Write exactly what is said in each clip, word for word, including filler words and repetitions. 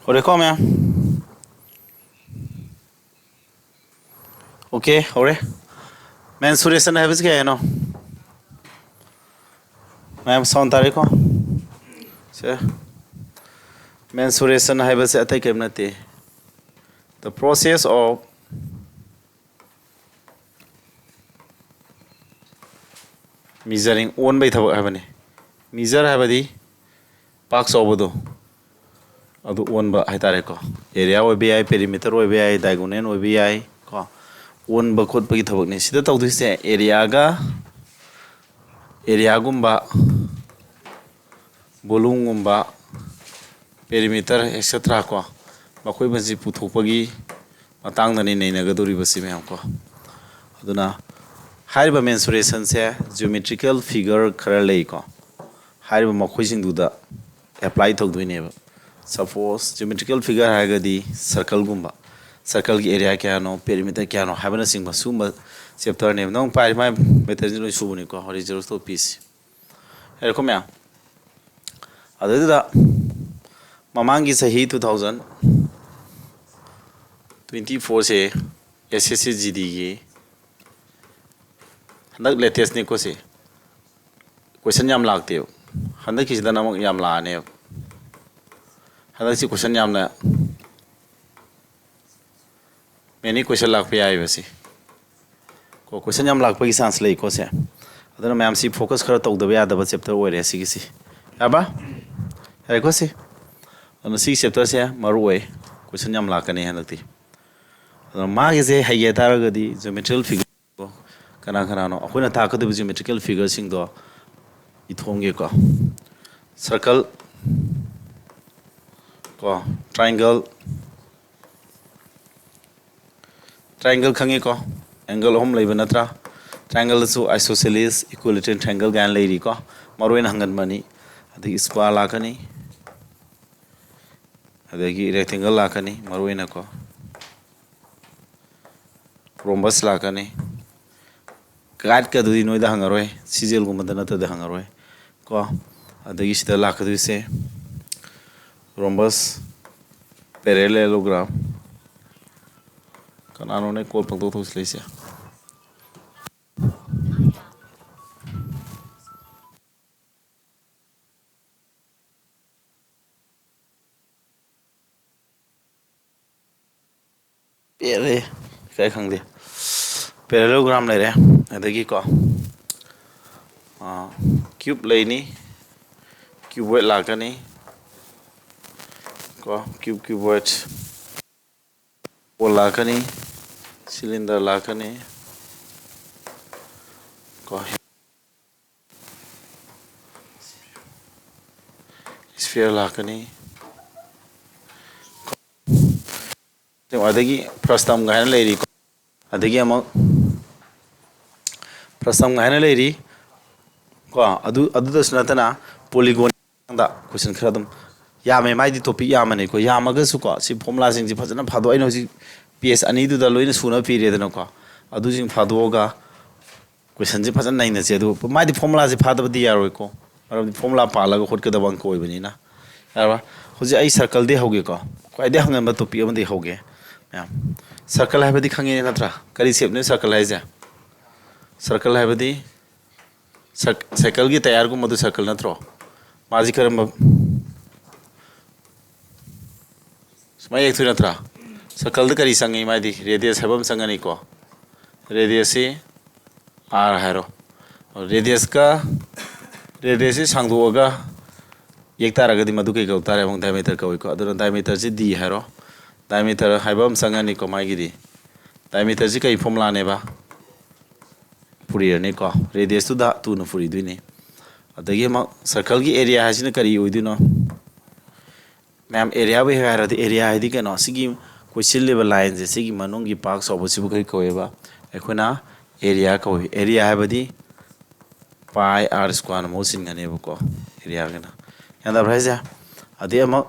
ꯍꯧꯔꯦꯀꯣ ꯃꯌꯥꯝ? ꯑꯣꯀꯦ, ꯍꯧꯔꯦ꯫ ꯃꯦꯟꯁꯨꯔꯦꯁꯟ ꯍꯥꯏꯕꯁꯤ ꯀꯩ ꯍꯥꯏꯅꯣ? ꯃꯌꯥꯝ ꯁꯥꯎꯟ ꯇꯥꯔꯦꯀꯣ? ꯁꯦ, ꯃꯦꯟꯁꯨꯔꯦꯁꯟ ꯍꯥꯏꯕꯁꯦ ꯑꯇꯩ ꯀꯔꯤꯝ ꯅꯠꯇꯦ, the process of measuring, ꯑꯣꯟꯕꯒꯤ ꯊꯕꯛ ꯍꯥꯏꯕꯅꯤ꯫ ꯃꯤꯖꯔ ꯍꯥꯏꯕꯗꯤ ꯄꯥꯛ ꯆꯥꯎꯕꯗꯣ, ꯑꯗꯨ ꯑꯣꯟꯕ ꯍꯥꯏꯇꯥꯔꯦꯀꯣ꯫ ꯑꯦꯔꯤꯌꯥ ꯑꯣꯏꯕ ꯌꯥꯏ, ꯄꯦꯔꯤꯃꯤꯇꯔ ꯑꯣꯏꯕ ꯌꯥꯏ, ꯗꯥꯏꯒꯣꯅꯦꯜ ꯑꯣꯏꯕ ꯌꯥꯏ ꯀꯣ꯫ ꯑꯣꯟꯕ ꯈꯣꯠꯄꯒꯤ ꯊꯕꯛꯅꯤ ꯁꯤꯗ ꯇꯧꯗꯣꯏꯁꯦ꯫ ꯑꯦꯔꯤꯌꯥꯒ, ꯑꯦꯔꯤꯌꯥꯒꯨꯝꯕ, ꯚꯣꯂꯨꯝꯒꯨꯝꯕ, ꯄꯦꯔꯤꯃꯤꯇꯔ, ꯑꯦꯛꯁꯦꯇ꯭ꯔꯥ ꯀꯣ, ꯃꯈꯣꯏ ꯃꯁꯤ ꯄꯨꯊꯣꯛꯄꯒꯤ ꯃꯇꯥꯡꯗꯅꯤ ꯅꯩꯅꯒꯗꯧꯔꯤꯕꯁꯤ ꯃꯌꯥꯝ ꯀꯣ꯫ ꯑꯗꯨꯅ ꯍꯥꯏꯔꯤꯕ ꯃꯦꯟꯁꯨꯔꯦꯁꯟꯁꯦ ꯖꯤꯑꯣꯃꯦꯇ꯭ꯔꯤꯀꯦꯜ ꯐꯤꯒꯔ ꯈꯔ ꯂꯩꯀꯣ, ꯍꯥꯏꯔꯤꯕ ꯃꯈꯣꯏꯁꯤꯡꯗꯨꯗ ꯑꯦꯄ꯭ꯂꯥꯏ ꯇꯧꯗꯣꯏꯅꯦꯕ꯫ ꯁꯄꯣꯁ ꯖꯤꯑꯣꯃꯦꯇ꯭ꯔꯤꯀꯦꯜ ꯐꯤꯒꯔ ꯍꯥꯏꯔꯒꯗꯤ ꯁꯔꯀꯜꯒꯨꯝꯕ, ꯁꯔꯀꯜꯒꯤ ꯑꯦꯔꯤꯌꯥ ꯀꯌꯥꯅꯣ, ꯄꯦꯔꯤꯃꯤꯇꯔ ꯀꯌꯥꯅꯣ ꯍꯥꯏꯕꯅꯆꯤꯡꯕ ꯁꯤꯒꯨꯝꯕ ꯆꯦꯞꯇꯔꯅꯦꯕ꯫ ꯅꯪ ꯄꯥꯏꯔꯤ ꯃꯥꯏ ꯃꯦꯇꯔꯁꯤ ꯂꯣꯏ ꯁꯨꯕꯅꯤꯀꯣ, ꯍꯣꯔꯦꯟ ꯖꯦꯔꯣꯛꯁ ꯇꯧ ꯄꯤꯁꯤ꯫ ꯍꯥꯏꯔꯦꯀꯣ ꯃꯌꯥꯝ? ꯑꯗꯨꯗꯨꯗ ꯃꯃꯥꯡꯒꯤ ꯆꯍꯤ two thousand twenty fourꯁꯦ S S C G Dꯒꯤ ꯍꯟꯗꯛ ꯂꯦꯇꯦꯁꯅꯤꯀꯣ ꯁꯤ꯫ ꯀꯣꯏꯁꯟ ꯌꯥꯝ ꯂꯥꯛꯇꯦꯕ꯫ ꯍꯟꯗꯛꯀꯤꯁꯤꯗꯅ ꯑꯃꯨꯛ ꯌꯥꯝ ꯂꯥꯛꯑꯅꯦꯕ꯫ ꯍꯟꯗꯛꯁꯤ ꯀꯣꯏꯁꯟ ꯌꯥꯝꯅ ꯃꯦꯅꯤ ꯀꯣꯏꯁꯟ ꯂꯥꯛꯄ ꯌꯥꯏꯕ ꯁꯤ꯫ ꯀꯣ, ꯀꯣꯏꯁꯟ ꯌꯥꯝ ꯂꯥꯛꯄꯒꯤ ꯆꯥꯟꯁ ꯂꯩꯀꯣ ꯁꯦ꯫ ꯑꯗꯨꯅ ꯃꯌꯥꯝꯁꯤ ꯐꯣꯀꯁ ꯈꯔ ꯇꯧꯗꯕ ꯌꯥꯗꯕ ꯆꯦꯞꯇꯔ ꯑꯣꯏꯔꯦ ꯁꯤꯒꯤꯁꯤ꯫ ꯌꯥꯔꯕ? ꯌꯥꯔꯦꯀꯣ ꯁꯤ? ꯑꯗꯨꯅ ꯁꯤꯒꯤ ꯆꯦꯞꯇꯔꯁꯦ ꯃꯔꯨ ꯑꯣꯏ꯫ ꯀꯣꯏꯁꯟ ꯌꯥꯝ ꯂꯥꯛꯀꯅꯤ ꯍꯟꯗꯛꯇꯤ꯫ ꯑꯗꯨꯅ ꯃꯥꯒꯤꯁꯦ ꯍꯩꯒꯦ ꯍꯥꯏꯇꯥꯔꯒꯗꯤ ꯖꯤꯑꯣꯃꯦꯇ꯭ꯔꯤꯀꯦꯜ ꯐꯤꯒꯔ ꯀꯅꯥ ꯀꯅꯥꯅꯣ ꯑꯩꯈꯣꯏꯅ ꯇꯥꯛꯀꯗꯕ ꯖꯤꯑꯣꯃꯦꯇ꯭ꯔꯤꯀꯦꯜ ꯐꯤꯒꯔꯁꯤꯡꯗꯣ ꯏꯊꯣꯛꯑꯝꯒꯦꯀꯣ꯫ ꯁꯔꯀꯜ ꯀꯣ, ꯇ꯭ꯔꯥꯏꯡꯒꯜ, ꯇ꯭ꯔꯥꯏꯡꯒꯜ ꯈꯪꯉꯤꯀꯣ? ꯑꯦꯡꯒꯜ ꯑꯍꯨꯝ ꯂꯩꯕ ꯅꯠꯇ꯭ꯔꯥ? ꯇ꯭ꯔꯥꯏꯡꯒꯜꯗꯁꯨ ꯑꯥꯏꯁꯣꯁꯦꯂꯤꯁ, ꯏꯀ꯭ꯋꯤꯂꯦꯇꯔꯦꯜ ꯇ꯭ꯔꯥꯏꯡꯒꯜ ꯀꯥꯏꯅ ꯂꯩꯔꯤꯀꯣ꯫ ꯃꯔꯨ ꯑꯣꯏꯅ ꯍꯪꯒꯟꯕꯅꯤ꯫ ꯑꯗꯒꯤ ꯁ꯭ꯀ꯭ꯋꯥꯔ ꯂꯥꯛꯀꯅꯤ, ꯑꯗꯒꯤ ꯔꯦꯛꯇꯦꯡꯒꯜ ꯂꯥꯛꯀꯅꯤ ꯃꯔꯨ ꯑꯣꯏꯅꯀꯣ꯫ ꯔꯣꯝꯕꯁ ꯂꯥꯛꯀꯅꯤ꯫ ꯀꯥꯏꯠꯀꯗꯨꯗꯤ ꯅꯣꯏꯗ ꯍꯪꯉꯔꯣꯏ, ꯁꯤꯖꯦꯜꯒꯨꯝꯕꯗ ꯅꯠꯇ꯭ꯔꯗꯤ ꯍꯪꯉꯔꯣꯏ ꯀꯣ꯫ ꯑꯗꯒꯤ ꯁꯤꯗ ꯂꯥꯛꯀꯗꯣꯏꯁꯦ ꯔꯣꯝꯕꯁ, Parallelogram. ꯀꯅꯥꯅꯣꯅꯦ ꯀꯣꯜ ꯄꯪꯇꯧ ꯇꯧꯁꯤꯜꯂꯛꯏꯁꯦ? ꯄꯦꯜꯂꯦ꯫ ꯀꯩ ꯈꯪꯗꯦ꯫ Parallelogram ꯂꯩꯔꯦ꯫ ꯑꯗꯒꯤꯀꯣ, cube ꯂꯩꯅꯤ꯫ Cuboid ꯂꯥꯛꯀꯅꯤ꯫ ꯀꯣ, cube, cuboid꯫ Ball ꯂꯥꯛꯀꯅꯤ꯫ Cylinder ꯂꯥꯛꯀꯅꯤ꯫ ꯀꯣ, sphere ꯂꯥꯛꯀꯅꯤ꯫ ꯑꯗꯒꯤ frustum ꯍꯥꯏꯅ ꯂꯩꯔꯤꯀꯣ꯫ ꯑꯗꯒꯤ ꯑꯃꯨꯛ frustum ꯍꯥꯏꯅ ꯂꯩꯔꯤ ꯀꯣ꯫ ꯑꯗꯨ, ꯑꯗꯨꯗꯁꯨ ꯅꯠꯇꯅ polygon ꯃꯇꯥꯡꯗ question ꯈꯔ ꯑꯗꯨꯝ ꯌꯥꯝꯃꯦ꯫ ꯃꯥꯏꯗꯤ topic ꯌꯥꯝꯕꯅꯤꯀꯣ꯫ ꯌꯥꯝꯃꯒꯁꯨꯀꯣ, ꯁꯤ formulaꯁꯤꯡꯁꯤ ꯐꯖꯅ ꯐꯥꯗꯣꯛ-, ꯑꯩꯅ ꯍꯧꯖꯤꯛ page ꯑꯅꯤꯗꯨꯗ ꯂꯣꯏꯅ ꯁꯨꯅ ꯄꯤꯔꯦꯗꯅꯀꯣ꯫ ꯑꯗꯨꯁꯤꯡ ꯐꯥꯗꯣꯛꯑꯒ questionꯁꯦ ꯐꯖꯅ ꯅꯩꯅꯁꯦ꯫ ꯑꯗꯨ ꯃꯥꯗꯤ formulaꯁꯦ ꯐꯥꯗꯕꯗꯤ ꯌꯥꯔꯣꯏꯀꯣ, ꯃꯔꯝꯗꯤ formula ꯄꯥꯜꯂꯒ ꯍꯣꯠꯀꯗꯕ ꯑꯪꯀ ꯑꯣꯏꯕꯅꯤꯅ꯫ ꯌꯥꯔꯕ? ꯍꯧꯖꯤꯛ ꯑꯩ circleꯗꯤ ꯍꯧꯒꯦꯀꯣ꯫ ꯈ꯭ꯋꯥꯏꯗꯒꯤ ꯍꯪꯒꯟꯕ topic ꯑꯃꯗꯤ ꯍꯧꯒꯦ ꯃꯌꯥꯝ꯫ Circle ꯍꯥꯏꯕꯗꯤ ꯈꯪꯉꯤꯅꯦ ꯅꯠꯇ꯭ꯔꯥ? ꯀꯔꯤ shapeꯅꯣ circle ꯍꯥꯏꯁꯦ? Circle ꯍꯥꯏꯕꯗꯤ ꯁꯥꯏ-, cycleꯒꯤ tyreꯒꯨꯝꯕꯗꯨ circle ꯅꯠꯇ꯭ꯔꯣ? ꯃꯥꯁꯤ ꯀꯔꯝꯕ, ꯁꯨꯃꯥꯏꯅ ꯌꯦꯛꯇꯣꯏ ꯅꯠꯇ꯭ꯔꯥ? Circleꯗ ꯀꯔꯤ ꯆꯪꯉꯤ? ꯃꯥꯗꯤ radius ꯍꯥꯏꯕ ꯑꯃ ꯆꯪꯒꯅꯤꯀꯣ꯫ Radiusꯁꯤ R ꯍꯥꯏꯔꯣ꯫ Radiusꯀ, radiusꯁꯤ ꯁꯥꯡꯗꯣꯛꯑꯒ ꯌꯦꯛ ꯇꯥꯔꯒꯗꯤ ꯃꯗꯨ ꯀꯩ ꯀꯧ ꯇꯥꯔꯦ? ꯑꯃꯨꯛ diameter ꯀꯧꯏꯀꯣ꯫ ꯑꯗꯨꯅ diameterꯁꯤ D ꯍꯥꯏꯔꯣ꯫ Diameter ꯍꯥꯏꯕ ꯑꯃ ꯆꯪꯉꯅꯤꯀꯣ ꯃꯥꯒꯤꯗꯤ꯫ Diameterꯁꯤ ꯀꯩ formulaꯅꯦꯕ? ꯐꯨꯔꯤꯔꯅꯤꯀꯣ꯫ Radiusꯇꯨꯗ twoꯅ ꯐꯨꯔꯤꯗꯣꯏꯅꯤ꯫ ꯑꯗꯒꯤ ꯑꯃꯨꯛ circleꯒꯤ area ꯍꯥꯏꯁꯤꯅ ꯀꯔꯤ ꯑꯣꯏꯗꯣꯏꯅꯣ? ꯃꯌꯥꯝ areaꯕꯨ ꯍꯦꯛ ꯍꯥꯏꯔꯗꯤ, area ꯍꯥꯏꯗꯤ ꯀꯩꯅꯣ? ꯁꯤꯒꯤ ꯀꯣꯏꯁꯤꯜꯂꯤꯕ lineꯁꯦ, ꯁꯤꯒꯤ ꯃꯅꯨꯡꯒꯤ part ꯆꯥꯎꯕꯁꯤꯕꯨ ꯀꯔꯤ ꯀꯧꯋꯦꯕ? ꯑꯩꯈꯣꯏꯅ area ꯀꯧꯏ꯫ Area ꯍꯥꯏꯕꯗꯤ pi R squareꯅ ꯃꯍꯨꯠ ꯁꯤꯟꯒꯅꯦꯕꯀꯣ, areaꯒꯤꯅ꯫ ꯒ꯭ꯌꯥꯟ ꯇꯥꯕ꯭ꯔꯥ ꯍꯥꯏꯁꯦ? ꯑꯗꯩ ꯑꯃꯨꯛ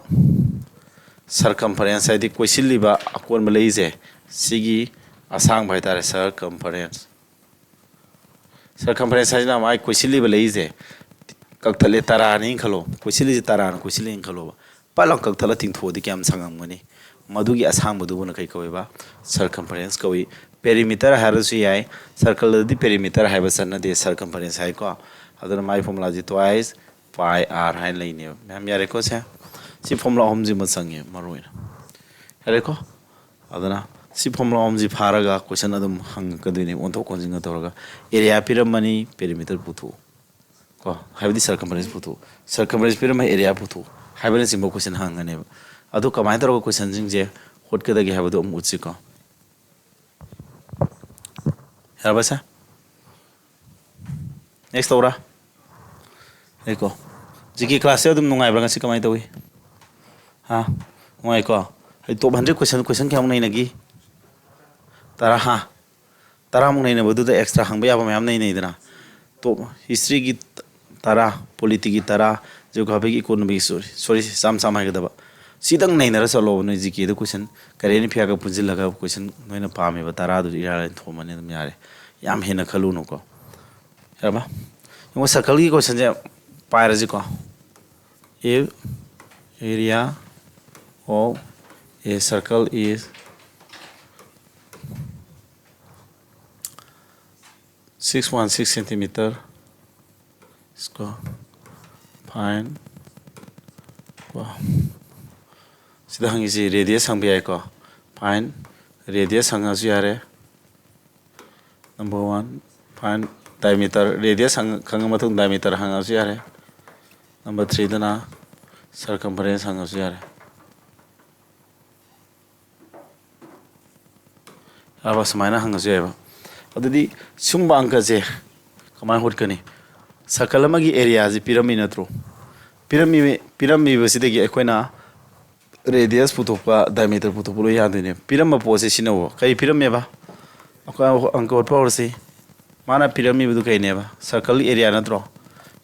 circumference ꯍꯥꯏꯗꯤ ꯀꯣꯏꯁꯤꯜꯂꯤꯕ ꯑꯀꯣꯟꯕ ꯂꯩꯁꯦ, ꯁꯤꯒꯤ ꯑꯁꯥꯡꯕ ꯍꯥꯏꯇꯥꯔꯦ, circumference꯫ Circumference ꯍꯥꯏꯁꯤꯅ ꯃꯥꯒꯤ ꯀꯣꯏꯁꯤꯜꯂꯤꯕ ꯂꯩꯁꯦ ꯀꯛꯊꯠꯂꯦ, ꯇꯔꯥꯅꯤ ꯈꯜꯂꯣ, ꯀꯣꯏꯁꯤꯜꯂꯤꯁꯦ ꯇꯔꯥꯅ ꯀꯣꯏꯁꯤꯜꯂꯤꯅ ꯈꯜꯂꯣꯕ꯫ ꯄꯠ ꯂꯥꯎ ꯀꯛꯊꯠꯂ ꯇꯤꯡꯊꯣꯛꯑꯗꯤ ꯀꯌꯥꯝ ꯁꯥꯡꯉꯝꯒꯅꯤ? ꯃꯗꯨꯒꯤ ꯑꯁꯥꯡꯕꯗꯨꯕꯨꯅ ꯀꯩ ꯀꯧꯋꯦꯕ? Circumference ꯀꯧꯏ꯫ Perimeter ꯍꯥꯏꯔꯁꯨ ꯌꯥꯏ, circle ꯗꯗꯤ perimeter ꯍꯥꯏꯕ ꯆꯠꯅꯗꯦ, circumference ꯍꯥꯏꯀꯣ꯫ ꯑꯗꯨꯅ ꯃꯥꯏ formula ꯁꯤ twice pi r ꯍꯥꯏꯅ ꯂꯩꯅꯦꯕ꯫ ꯃꯌꯥꯝ ꯌꯥꯔꯦꯀꯣ ꯁꯦ? ꯁꯤ formula ꯑꯍꯨꯝꯁꯤꯃ ꯆꯪꯉꯦ ꯃꯔꯨ ꯑꯣꯏꯅ꯫ ꯌꯥꯔꯦꯀꯣ? ꯑꯗꯨꯅ ꯁꯤ formula ꯑꯍꯨꯝꯁꯤ ꯐꯥꯔꯒ question ꯑꯗꯨꯝ ꯍꯪꯉꯛꯀꯗꯣꯏꯅꯦ, ꯑꯣꯟꯊꯣꯛ ꯑꯣꯟꯁꯤꯟꯒ ꯇꯧꯔꯒ꯫ Area ꯄꯤꯔꯝꯃꯅꯤ, perimeter ꯄꯨꯊꯣꯛꯎ꯫ ꯀꯣ, ꯍꯥꯏꯕꯗꯤ circumference ꯄꯨꯊꯣꯛꯎ, circumference ꯄꯤꯔꯝꯃ area ꯄꯨꯊꯣꯛꯎ ꯍꯥꯏꯕꯅꯆꯤꯡꯕ question ꯍꯪꯒꯅꯦꯕ꯫ ꯑꯗꯨ ꯀꯃꯥꯏꯅ ꯇꯧꯔꯒ questionꯁꯤꯡꯁꯦ ꯍꯣꯠꯀꯗꯒꯦ ꯍꯥꯏꯕꯗꯨ ꯑꯃꯨꯛ ꯎꯠꯁꯤꯀꯣ꯫ ꯌꯥꯔꯕ ꯁꯦ? Next ꯇꯧꯔꯥ? ꯂꯩꯀꯣ꯫ G K classꯁꯦ ꯑꯗꯨꯝ ꯅꯨꯡꯉꯥꯏꯕ꯭ꯔꯥ? ꯉꯁꯤ ꯀꯃꯥꯏꯅ ꯇꯧꯏ? ꯍꯥ? ꯅꯨꯡꯉꯥꯏꯀꯣ? ꯍꯥꯏꯗꯤ top hundred question, question ꯀꯌꯥꯃꯨꯛ ꯅꯩꯅꯈꯤ? ꯇꯔꯥ, ꯍꯥ? ꯇꯔꯥꯃꯨꯛ ꯅꯩꯅꯕꯗꯨꯗ extra ꯍꯪꯕ ꯌꯥꯕ ꯃꯌꯥꯝ ꯅꯩꯅꯩꯗꯅ꯫ Top historyꯒꯤ ꯇꯔꯥ, polityꯒꯤ ꯇꯔꯥ, geographyꯒꯤ, economyꯒꯤ, sorry, sorry, ꯆꯥꯝ ꯆꯥꯝ ꯍꯥꯏꯒꯗꯕ꯫ ꯁꯤꯗꯪ ꯅꯩꯅꯔ ꯆꯠꯂꯣꯕ ꯅꯣꯏ G Kꯗ question, current affairꯒ ꯄꯨꯟꯁꯤꯜꯂꯒ question ꯅꯣꯏꯅ ꯄꯥꯝꯃꯤꯕ ꯇꯔꯥꯗꯨ ꯏꯔꯥꯏ ꯂꯥꯏꯅ ꯊꯣꯛꯑꯝꯃꯅꯤ, ꯑꯗꯨꯝ ꯌꯥꯔꯦ꯫ ꯌꯥꯝ ꯍꯦꯟꯅ ꯈꯜꯂꯨꯅꯨꯀꯣ꯫ ꯌꯥꯔꯕ? ꯌꯦꯡꯉꯣ, circleꯒꯤ questionꯁꯦ ꯄꯥꯏꯔꯁꯤꯀꯣ꯫ If area of a circle is six one six centimeter square, find ꯀꯣ꯫ ꯁꯤꯗ ꯍꯪꯉꯤꯁꯤ radius ꯍꯪꯕ ꯌꯥꯏꯀꯣ꯫ Find radius ꯍꯪꯉꯁꯨ ꯌꯥꯔꯦ꯫ Number one, find diameter, radius ꯍꯪ-, ꯈꯪꯉ ꯃꯇꯨꯡ diameter ꯍꯪꯉꯁꯨ ꯌꯥꯔꯦ꯫ Number threeꯗꯅ circumference ꯍꯪꯉꯁꯨ ꯌꯥꯔꯦ꯫ ꯑꯕ ꯁꯨꯃꯥꯏꯅ ꯍꯪꯉꯁꯨ ꯌꯥꯏꯕ꯫ ꯑꯗꯨꯗꯤ ꯁꯨꯝꯕ ꯑꯪꯀꯁꯦ ꯀꯃꯥꯏꯅ ꯍꯣꯠꯀꯅꯤ? Circle ꯑꯃꯒꯤ areaꯁꯤ ꯄꯤꯔꯝꯃꯤ ꯅꯠꯇ꯭ꯔꯣ? ꯄꯤꯔꯝꯃꯤ, ꯄꯤꯔꯝꯃꯤꯕꯁꯤꯗꯒꯤ ꯑꯩꯈꯣꯏꯅ radius ꯄꯨꯊꯣꯛꯄ, diameter ꯄꯨꯊꯣꯛꯄ ꯂꯣꯏ ꯌꯥꯗꯣꯏꯅꯦ꯫ ꯄꯤꯔꯝꯕ ꯄꯣꯠꯁꯦ ꯁꯤꯟꯅꯧꯕ꯫ ꯀꯔꯤ ꯄꯤꯔꯝꯃꯦꯕ? ꯑꯩꯈꯣꯏ ꯑꯪꯀ ꯍꯣꯠꯄ ꯍꯧꯔꯁꯤ꯫ ꯃꯥꯅ ꯄꯤꯔꯝꯃꯤꯕꯗꯨ ꯀꯩꯅꯦꯕ? Circle area ꯅꯠꯇ꯭ꯔꯣ?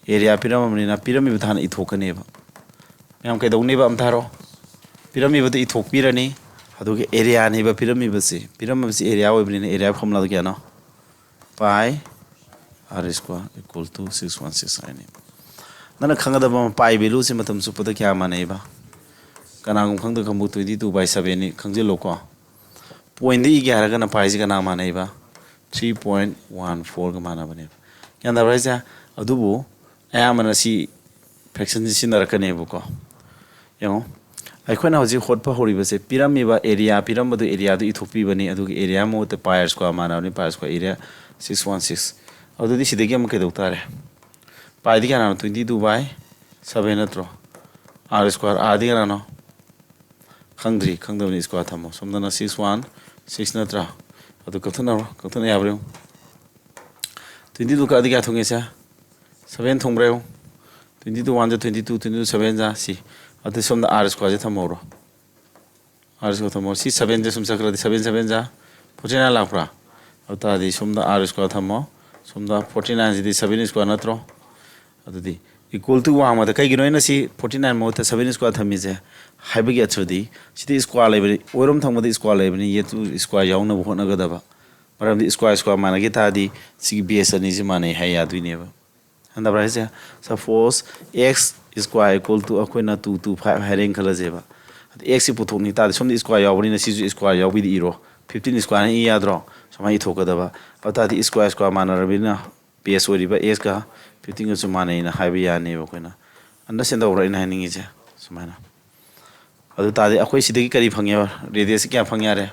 Area ꯄꯤꯔꯝꯃꯕꯅꯤꯅ ꯄꯤꯔꯝꯃꯤꯕꯗꯨ ꯍꯥꯟꯅ ꯏꯊꯣꯛꯀꯅꯦꯕ꯫ ꯃꯌꯥꯝ ꯀꯩꯗꯧꯅꯦꯕ ꯑꯝꯇ ꯍꯥꯏꯔꯣ? ꯄꯤꯔꯝꯃꯤꯕꯗꯨ ꯏꯊꯣꯛꯄꯤꯔꯅꯤ꯫ ꯑꯗꯨꯒ areaꯅꯦꯕ ꯄꯤꯔꯝꯃꯤꯕꯁꯦ꯫ ꯄꯤꯔꯝꯃꯤꯕꯁꯦ area ꯑꯣꯏꯕꯅꯤꯅ area formuláꯗꯨ ꯀꯌꯥꯅꯣ? Pi r square equal to six one six ꯍꯥꯏꯅꯤ꯫ ꯅꯪꯅ ꯈꯪꯒꯗꯕ ꯑꯃ, pi valueꯁꯦ ꯃꯇꯝ ꯆꯨꯞꯄꯗ ꯀꯌꯥ ꯃꯥꯟꯅꯩꯕ? ꯀꯅꯥꯒꯨꯝꯕ ꯈꯪꯗ ꯈꯪꯕꯨ twenty two by sevenꯅꯤ ꯈꯪꯖꯤꯜꯂꯣꯀꯣ꯫ Pointꯗ ꯏꯒꯦ ꯍꯥꯏꯔꯒꯅ piꯁꯤ ꯀꯅꯥ ꯃꯥꯟꯅꯩꯕ? Three point one fourꯒ ꯃꯥꯟꯅꯕꯅꯦꯕ꯫ ꯒ꯭ꯌꯥꯟ ꯇꯥꯕ꯭ꯔꯥ ꯍꯥꯏꯁꯦ? ꯑꯗꯨꯕꯨ ꯑꯌꯥꯝꯕꯅ ꯁꯤ fractionꯁꯤ ꯁꯤꯖꯤꯟꯅꯔꯛꯀꯅꯦꯕꯀꯣ꯫ ꯌꯦꯡꯉꯣ, ꯑꯩꯈꯣꯏꯅ ꯍꯧꯖꯤꯛ ꯍꯣꯠꯄ ꯍꯧꯔꯤꯕꯁꯦ ꯄꯤꯔꯝꯃꯤꯕ area, ꯄꯤꯔꯝꯕꯗꯨ areaꯗꯨ ꯏꯊꯣꯛꯄꯤꯕꯅꯤ, ꯑꯗꯨꯒ area ꯃꯍꯨꯠꯇ pi r square ꯃꯥꯟꯅꯕꯅꯤ, pi r square area six one six꯫ ꯑꯗꯨꯗꯤ ꯁꯤꯗꯒꯤ ꯑꯃꯨꯛ ꯀꯩꯗꯧ ꯇꯥꯔꯦ? Piꯗꯤ ꯀꯌꯥꯅꯣ? Twenty two by seven ꯅꯠꯇ꯭ꯔꯣ? R square, Rꯗꯤ ꯀꯌꯥꯅꯣ? ꯈꯪꯗ꯭ꯔꯤ, ꯈꯪꯗꯕꯅꯤ square ꯊꯝꯃꯣ꯫ ꯁꯣꯝꯗꯅ six one six ꯅꯠꯇ꯭ꯔꯥ? ꯑꯗꯨ ꯀꯛꯊꯠꯅꯔꯣ, ꯀꯛꯊꯠꯅ ꯌꯥꯕ꯭ꯔꯥ ꯌꯦꯡꯉꯨ꯫ Twenty two ꯀꯛꯑꯗꯤ ꯀꯌꯥ ꯊꯣꯛꯉꯦ ꯁꯦ? Seven ꯊꯣꯡꯕ꯭ꯔꯥ ꯌꯦꯡꯉꯨ꯫ Twenty two one ꯖꯥ twenty two, twenty two seven ꯖꯥ ꯁꯤ꯫ ꯑꯗꯨ ꯁꯣꯝꯗ R squareꯁꯦ ꯊꯝꯍꯧꯔꯣ꯫ R square ꯊꯝꯃꯣ꯫ ꯁꯤ sevenꯁꯦ ꯁꯨꯝ ꯆꯠꯈ꯭ꯔꯗꯤ seven seven ꯖꯥ forty nine ꯂꯥꯛꯄ꯭ꯔꯥ? ꯑꯗꯨ ꯇꯥꯔꯗꯤ ꯁꯣꯝꯗ R square ꯊꯝꯃꯣ꯫ ꯁꯣꯝꯗ forty nineꯁꯤꯗꯤ seven square ꯅꯠꯇ꯭ꯔꯣ? ꯑꯗꯨꯗꯤ equal to ꯋꯥꯡꯃꯗ ꯀꯩꯒꯤꯅꯣ ꯑꯩꯅ ꯁꯤ forty nine ꯃꯍꯨꯠꯇ seven square ꯊꯝꯃꯤꯁꯦ ꯍꯥꯏꯕꯒꯤ ꯑꯔꯊꯗꯤ ꯁꯤꯗꯤ square ꯂꯩꯕꯅꯤ, ꯑꯣꯏꯔꯣꯝ ꯊꯪꯕꯗ square ꯂꯩꯕꯅꯤ, ꯌꯦꯠꯇꯨ square ꯌꯥꯎꯅꯕ ꯍꯣꯠꯅꯒꯗꯕ꯫ ꯃꯔꯝꯗꯤ square square ꯃꯥꯟꯅꯈꯤ ꯇꯥꯔꯗꯤ ꯁꯤꯒꯤ base ꯑꯅꯤꯁꯤ ꯃꯥꯟꯅꯩ ꯍꯥꯏ ꯌꯥꯗꯣꯏꯅꯦꯕ꯫ ꯒ꯭ꯌꯥꯟ ꯇꯥꯕ꯭ꯔꯥ ꯍꯥꯏꯁꯦ? Suppose x square equal to ꯑꯩꯈꯣꯏꯅ two two five ꯍꯥꯏꯔꯦꯅ ꯈꯜꯂꯁꯦꯕ꯫ ꯑꯗ x ꯁꯤ ꯄꯨꯊꯣꯛꯅꯤꯡ ꯇꯥꯔꯗꯤ ꯁꯣꯝꯗ square ꯌꯥꯎꯕꯅꯤꯅ ꯁꯤꯁꯨ square ꯌꯥꯎꯕꯤꯗ ꯏꯔꯣ꯫ Fifteen squareꯅ ꯏ ꯌꯥꯗ꯭ꯔꯣ? ꯁꯨꯃꯥꯏꯅ ꯏꯊꯣꯛꯀꯗꯕ꯫ ꯑꯗꯨ ꯇꯥꯔꯗꯤ square square ꯃꯥꯟꯅꯔꯕꯅꯤꯅ base ꯑꯣꯏꯔꯤꯕ xꯀ fifteenꯒꯁꯨ ꯃꯥꯟꯅꯩꯅ ꯍꯥꯏꯕ ꯌꯥꯅꯦꯕ ꯑꯩꯈꯣꯏꯅ꯫ Understand ꯇꯧꯕ꯭ꯔꯥ ꯑꯩꯅ ꯍꯥꯏꯅꯤꯡꯉꯤꯁꯦ? ꯁꯨꯃꯥꯏꯅ꯫ ꯑꯗꯨ ꯇꯥꯔꯗꯤ ꯑꯩꯈꯣꯏ ꯁꯤꯗꯒꯤ ꯀꯔꯤ ꯐꯪꯉꯦꯕ? Radiusꯁꯤ ꯀꯌꯥ ꯐꯪ ꯌꯥꯔꯦ?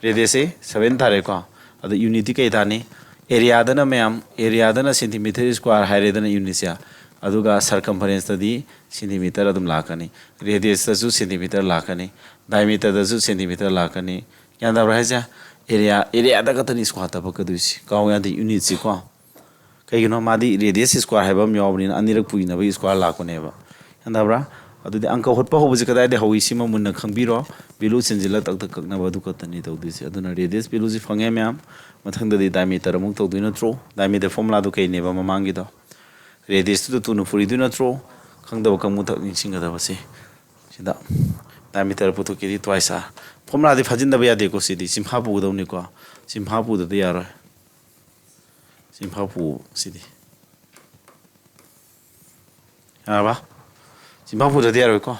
Radiusꯁꯤ seven ꯇꯥꯔꯦꯀꯣ꯫ ꯑꯗꯣ unitꯇꯤ ꯀꯩ ꯇꯥꯅꯤ? Areaꯗꯅ ꯃꯌꯥꯝ, areaꯗꯅ centimeter square ꯍꯥꯏꯔꯦꯗꯅ unitꯁꯦ꯫ ꯑꯗꯨꯒ circumferenceꯇꯗꯤ centimeter ꯑꯗꯨꯝ ꯂꯥꯛꯀꯅꯤ꯫ Radiusꯇꯁꯨ centimeter ꯂꯥꯛꯀꯅꯤ꯫ Diameterꯗꯁꯨ centimeter ꯂꯥꯛꯀꯅꯤ꯫ ꯒ꯭ꯌꯥꯟ ꯇꯥꯕ꯭ꯔꯥ ꯍꯥꯏꯁꯦ? Area, areaꯗ ꯈꯛꯇꯅꯤ square ꯇꯕꯛꯀꯗꯣꯏꯁꯤ꯫ ꯀꯥꯎ ꯌꯥꯗꯦ unitꯁꯤꯀꯣ꯫ ꯀꯩꯒꯤꯅꯣ? ꯃꯥꯗꯤ radius square ꯍꯥꯏꯕ ꯑꯃ ꯌꯥꯎꯕꯅꯤꯅ ꯑꯅꯤꯔꯛ ꯄꯨꯏꯅꯕꯒꯤ square ꯂꯥꯛꯄꯅꯦꯕ꯫ ꯒ꯭ꯌꯥꯟ ꯇꯥꯕ꯭ꯔꯥ? ꯑꯗꯨꯗꯤ ꯑꯪꯀ ꯍꯣꯠꯄ ꯍꯧꯕꯁꯤ ꯀꯗꯥꯏꯗ ꯍꯧꯏ? ꯁꯤꯃ ꯃꯨꯟꯅ ꯈꯪꯕꯤꯔꯣ꯫ Value ꯆꯦꯟꯁꯤꯜꯂ ꯇꯛ ꯇꯛ ꯀꯛꯅꯕ ꯑꯗꯨ ꯈꯛꯇꯅꯤ ꯇꯧꯗꯣꯏꯁꯦ꯫ ꯑꯗꯨꯅ radius valueꯁꯤ ꯐꯪꯉꯦ ꯃꯌꯥꯝ꯫ ꯃꯊꯪꯗꯗꯤ diameter ꯑꯃꯨꯛ ꯇꯧꯗꯣꯏ ꯅꯠꯇ꯭ꯔꯣ? Diameter formulaꯗꯨ ꯀꯩꯅꯦꯕ ꯃꯃꯥꯡꯒꯤꯗꯣ? Radiusꯇꯨꯗ twoꯅ ꯄꯨꯔꯤꯗꯣꯏ ꯅꯠꯇ꯭ꯔꯣ? ꯈꯪꯗꯕ ꯀꯥꯡꯕꯨ ꯊꯛ ꯅꯤꯡꯁꯤꯡꯒꯗꯕꯁꯤ꯫ ꯁꯤꯗ diameter ꯄꯨꯊꯣꯛꯀꯦꯗꯤ twice r꯫ Formulaꯗꯤ ꯐꯥꯖꯤꯟꯗꯕ ꯌꯥꯗꯦꯀꯣ ꯁꯤꯗꯤ꯫ ꯆꯤꯟꯐꯥ ꯄꯨꯒꯗꯧꯅꯤꯀꯣ꯫ ꯆꯤꯟꯐꯥ ꯄꯨꯗꯗꯤ ꯌꯥꯔꯣꯏ꯫ ꯆꯤꯟꯐꯥ ꯄꯨ ꯁꯤꯗꯤ꯫ ꯌꯥꯔꯕ? ꯆꯤꯟꯐꯥ ꯄꯨꯗ꯭ꯔꯗꯤ ꯌꯥꯔꯣꯏꯀꯣ꯫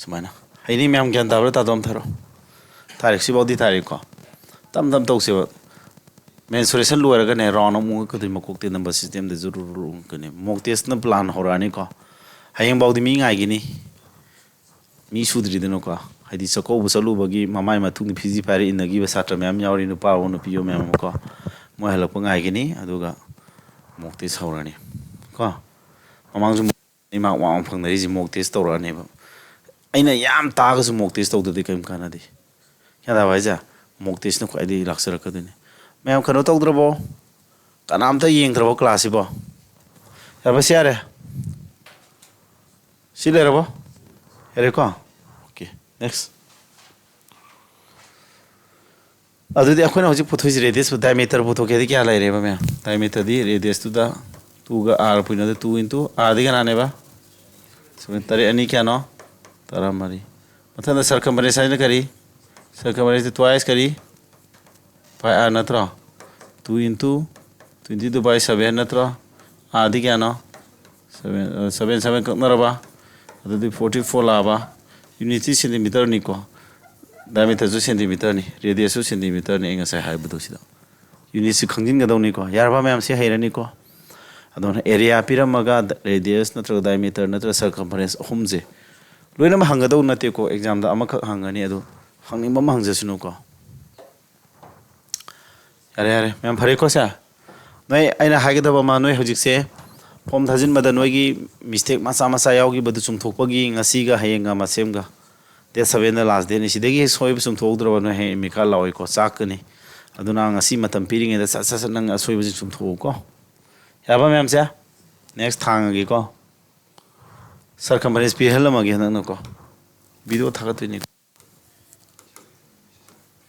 ꯑꯗꯨꯃꯥꯏꯅ ꯍꯩꯅꯤ꯫ ꯃꯌꯥꯝ ꯒ꯭ꯌꯥꯟ ꯇꯥꯕ꯭ꯔꯥ? ꯇꯥꯗꯣ ꯑꯃ ꯊꯥꯔꯣ꯫ ꯊꯥꯔꯦ, ꯁꯤꯐꯥꯎꯗꯤ ꯊꯥꯔꯦꯀꯣ꯫ ꯇꯞ ꯇꯞ ꯇꯧꯁꯦꯕ꯫ ꯃꯦꯟꯁꯨꯔꯦꯁꯟ ꯂꯣꯏꯔꯒꯅꯦ, ꯔꯥꯎꯟ ꯑꯃꯨꯛ ꯑꯣꯟꯂꯛꯀꯗꯣꯏꯅꯤ꯫ ꯃꯀꯣꯛꯇꯩ ꯅꯝꯕꯔ ꯁꯤꯁꯇꯦꯝꯗ ꯖꯨꯔꯨ ꯔꯨ ꯑꯣꯟꯂꯛꯀꯅꯤ꯫ ꯃꯣꯛ ꯇꯦꯁꯅ ꯄ꯭ꯂꯥꯟ ꯍꯧꯔꯛꯑꯅꯤꯀꯣ꯫ ꯍꯌꯦꯡꯐꯥꯎꯗꯤ ꯃꯤ ꯉꯥꯏꯈꯤꯅꯤ꯫ ꯃꯤ ꯁꯨꯗ꯭ꯔꯤꯗꯅꯀꯣ꯫ ꯍꯥꯏꯗꯤ ꯆꯥꯛꯀꯧꯕ ꯆꯠꯂꯨꯕꯒꯤ ꯃꯃꯥꯏ ꯃꯇꯨꯡꯗ ꯐꯤꯖꯤ ꯐꯥꯏꯔ ꯏꯟꯅꯈꯤꯕ ꯁꯥꯇ꯭ꯔ ꯃꯌꯥꯝ ꯌꯥꯎꯔꯤ, ꯅꯨꯄꯥ ꯑꯣ ꯅꯨꯄꯤ ꯑꯣ ꯃꯌꯥꯝ ꯑꯃꯀꯣ꯫ ꯃꯣꯏ ꯍꯜꯂꯛꯄ ꯉꯥꯏꯒꯅꯤ, ꯑꯗꯨꯒ ꯃꯣꯛ ꯇꯦꯁ ꯍꯧꯔꯅꯤ ꯀꯣ꯫ ꯃꯃꯥꯡꯁꯨ ꯃꯥꯔꯛ ꯋꯥꯡ ꯐꯪꯅꯔꯤꯁꯦ ꯃꯣꯛ ꯇꯦꯁ ꯇꯧꯔꯛꯑꯅꯦꯕ꯫ ꯑꯩꯅ ꯌꯥꯝ ꯇꯥꯛꯑꯒꯁꯨ ꯃꯣꯛ ꯇꯦꯁ ꯇꯧꯗ꯭ꯔꯗꯤ ꯀꯔꯤꯝ ꯀꯥꯟꯅꯗꯦ꯫ ꯒ꯭ꯌꯥꯟ ꯇꯥꯕ ꯍꯥꯏꯁꯦ? ꯃꯣꯛ ꯇꯦꯁꯅ ꯈ꯭ꯋꯥꯏꯗꯒꯤ ꯂꯥꯛꯆꯔꯛꯀꯗꯣꯏꯅꯤ꯫ ꯃꯌꯥꯝ ꯀꯩꯅꯣ ꯇꯧꯗ꯭ꯔꯕꯣ? ꯀꯅꯥꯝꯇ ꯌꯦꯡꯗ꯭ꯔꯕꯣ ꯀ꯭ꯂꯥꯁꯁꯤꯕꯣ? ꯌꯥꯕꯁꯤ ꯌꯥꯔꯦ꯫ ꯁꯤ ꯂꯩꯔꯕꯣ? ꯌꯥꯔꯦꯀꯣ? Okay, next. ꯑꯗꯨꯗꯤ ꯑꯩꯈꯣꯏꯅ ꯍꯧꯖꯤꯛ ꯄꯨꯊꯣꯛꯏꯁꯤ ꯔꯦꯗꯤꯌꯁ, ꯗꯥꯏꯃꯤꯇꯔ ꯄꯨꯊꯣꯛꯀꯦꯗꯤ ꯀꯌꯥ ꯂꯩꯔꯦꯕ ꯃꯌꯥꯝ? ꯗꯥꯏꯃꯤꯇꯔꯗꯤ ꯔꯦꯗꯤꯌꯁꯇꯨꯗ ꯇꯨꯒ ꯑꯥꯔ ꯄꯨꯏꯅꯗ ꯇꯨ ꯏꯟꯇꯨ ꯑꯥꯔꯗꯤ ꯀꯌꯥꯅꯦꯕ? ꯁꯚꯦꯟ, ꯇꯔꯦꯠ ꯑꯅꯤ ꯀꯌꯥꯅꯣ? ꯇꯔꯥꯃꯔꯤ꯫ ꯃꯊꯪꯗ ꯁꯔꯀꯝꯐꯔꯦꯟꯁ ꯍꯥꯏꯁꯤꯅ ꯀꯔꯤ? ꯁꯔꯀꯝꯐꯔꯦꯟꯁꯇꯤ ꯇ꯭ꯋꯥꯏꯁ ꯀꯔꯤ? ꯄꯥꯏ ꯑꯥꯔ ꯅꯠꯇ꯭ꯔꯣ? Two into twenty two by seven ꯅꯠꯇ꯭ꯔꯣ? ꯑꯥꯔꯗꯤ ꯀꯌꯥꯅꯣ? ꯁꯚꯦꯟ, ꯁꯚꯦꯟ, ꯁꯚꯦꯟ ꯀꯛꯅꯔꯕ? ꯑꯗꯨꯗꯤ ꯐꯣꯔꯇꯤ ꯐꯣꯔ ꯂꯥꯛꯑꯕ? ꯌꯨꯅꯤꯠꯁꯤ ꯁꯦꯟꯇꯤꯃꯤꯇꯔꯅꯤꯀꯣ꯫ ꯗꯥꯏꯃꯤꯇꯔꯁꯨ ꯁꯦꯟꯇꯤꯃꯤꯇꯔꯅꯤ, ꯔꯦꯗꯤꯌꯁꯁꯨ ꯁꯦꯟꯇꯤꯃꯤꯇꯔꯅꯤ, ꯑꯩ ꯉꯁꯥꯏ ꯍꯥꯏꯕꯗꯣ ꯁꯤꯗ꯫ ꯌꯨꯅꯤꯠꯁꯤ ꯈꯪꯖꯤꯟꯒꯗꯧꯅꯤꯀꯣ꯫ ꯌꯥꯔꯕ ꯃꯌꯥꯝꯁꯤ ꯍꯩꯔꯅꯤꯀꯣ꯫ ꯑꯗꯨꯅ ꯑꯦꯔꯤꯌꯥ ꯄꯤꯔꯝꯃꯒ, ꯔꯦꯗꯤꯌꯁ ꯅꯠꯇ꯭ꯔꯒ ꯗꯥꯏꯃꯤꯇꯔ ꯅꯠꯇ꯭ꯔꯒ ꯁꯔꯀꯝꯐꯔꯦꯟꯁ ꯑꯍꯨꯝꯁꯦ ꯂꯣꯏꯅꯃꯛ ꯍꯪꯒꯗꯧ ꯅꯠꯇꯦꯀꯣ꯫ ꯑꯦꯛꯖꯥꯝꯗ ꯑꯃꯈꯛ ꯍꯪꯒꯅꯤ, ꯑꯗꯨ ꯍꯪꯅꯤꯡꯕ ꯑꯃ ꯍꯪꯖꯁꯅꯨꯀꯣ꯫ ꯌꯥꯔꯦ, ꯌꯥꯔꯦ꯫ ꯃꯌꯥꯝ ꯐꯔꯦꯀꯣ ꯁꯦ? ꯅꯣꯏ, ꯑꯩꯅ ꯍꯥꯏꯒꯗꯕ ꯑꯃ, ꯅꯣꯏ ꯍꯧꯖꯤꯛꯁꯦ ꯐꯣꯝ ꯊꯥꯖꯤꯟꯕꯗ ꯅꯣꯏꯒꯤ ꯃꯤꯁꯇꯦꯛ ꯃꯆꯥ ꯃꯆꯥ ꯌꯥꯎꯈꯤꯕꯗꯨ ꯆꯨꯝꯊꯣꯛꯄꯒꯤ ꯉꯁꯤꯒ ꯍꯌꯦꯡꯒ ꯃꯁꯦꯝꯒ꯫ ꯗꯦꯠ ꯁꯚꯦꯟꯗ ꯂꯥꯁ ꯗꯦꯠꯅꯤ꯫ ꯁꯤꯗꯒꯤ ꯍꯦꯛ ꯁꯣꯏꯕ ꯆꯨꯝꯊꯣꯛꯍꯧꯗ꯭ꯔꯕ ꯅꯣꯏ ꯍꯌꯦꯡ ꯑꯦꯗꯃꯤꯠ ꯀꯥꯔꯗ ꯂꯥꯛꯑꯣꯏꯀꯣ, ꯆꯥꯛꯀꯅꯤ꯫ ꯑꯗꯨꯅ ꯉꯁꯤ ꯃꯇꯝ ꯄꯤꯔꯤꯉꯩꯗ ꯁꯠ ꯁꯠ ꯁꯠ ꯅꯪ ꯑꯁꯣꯏꯕꯁꯤꯡ ꯆꯨꯝꯊꯣꯛꯎꯀꯣ꯫ ꯌꯥꯕ ꯃꯌꯥꯝꯁꯦ? ꯅꯦꯛꯁ ꯊꯥꯡꯉꯒꯦꯀꯣ꯫ ꯁꯔꯀꯝꯐꯔꯦꯟꯁ ꯄꯤꯍꯜꯂꯝꯃꯒꯦ ꯍꯟꯗꯛꯅꯀꯣ꯫ ꯚꯤꯗꯤꯑꯣ ꯊꯥꯒꯠꯇꯣꯏꯅꯤ꯫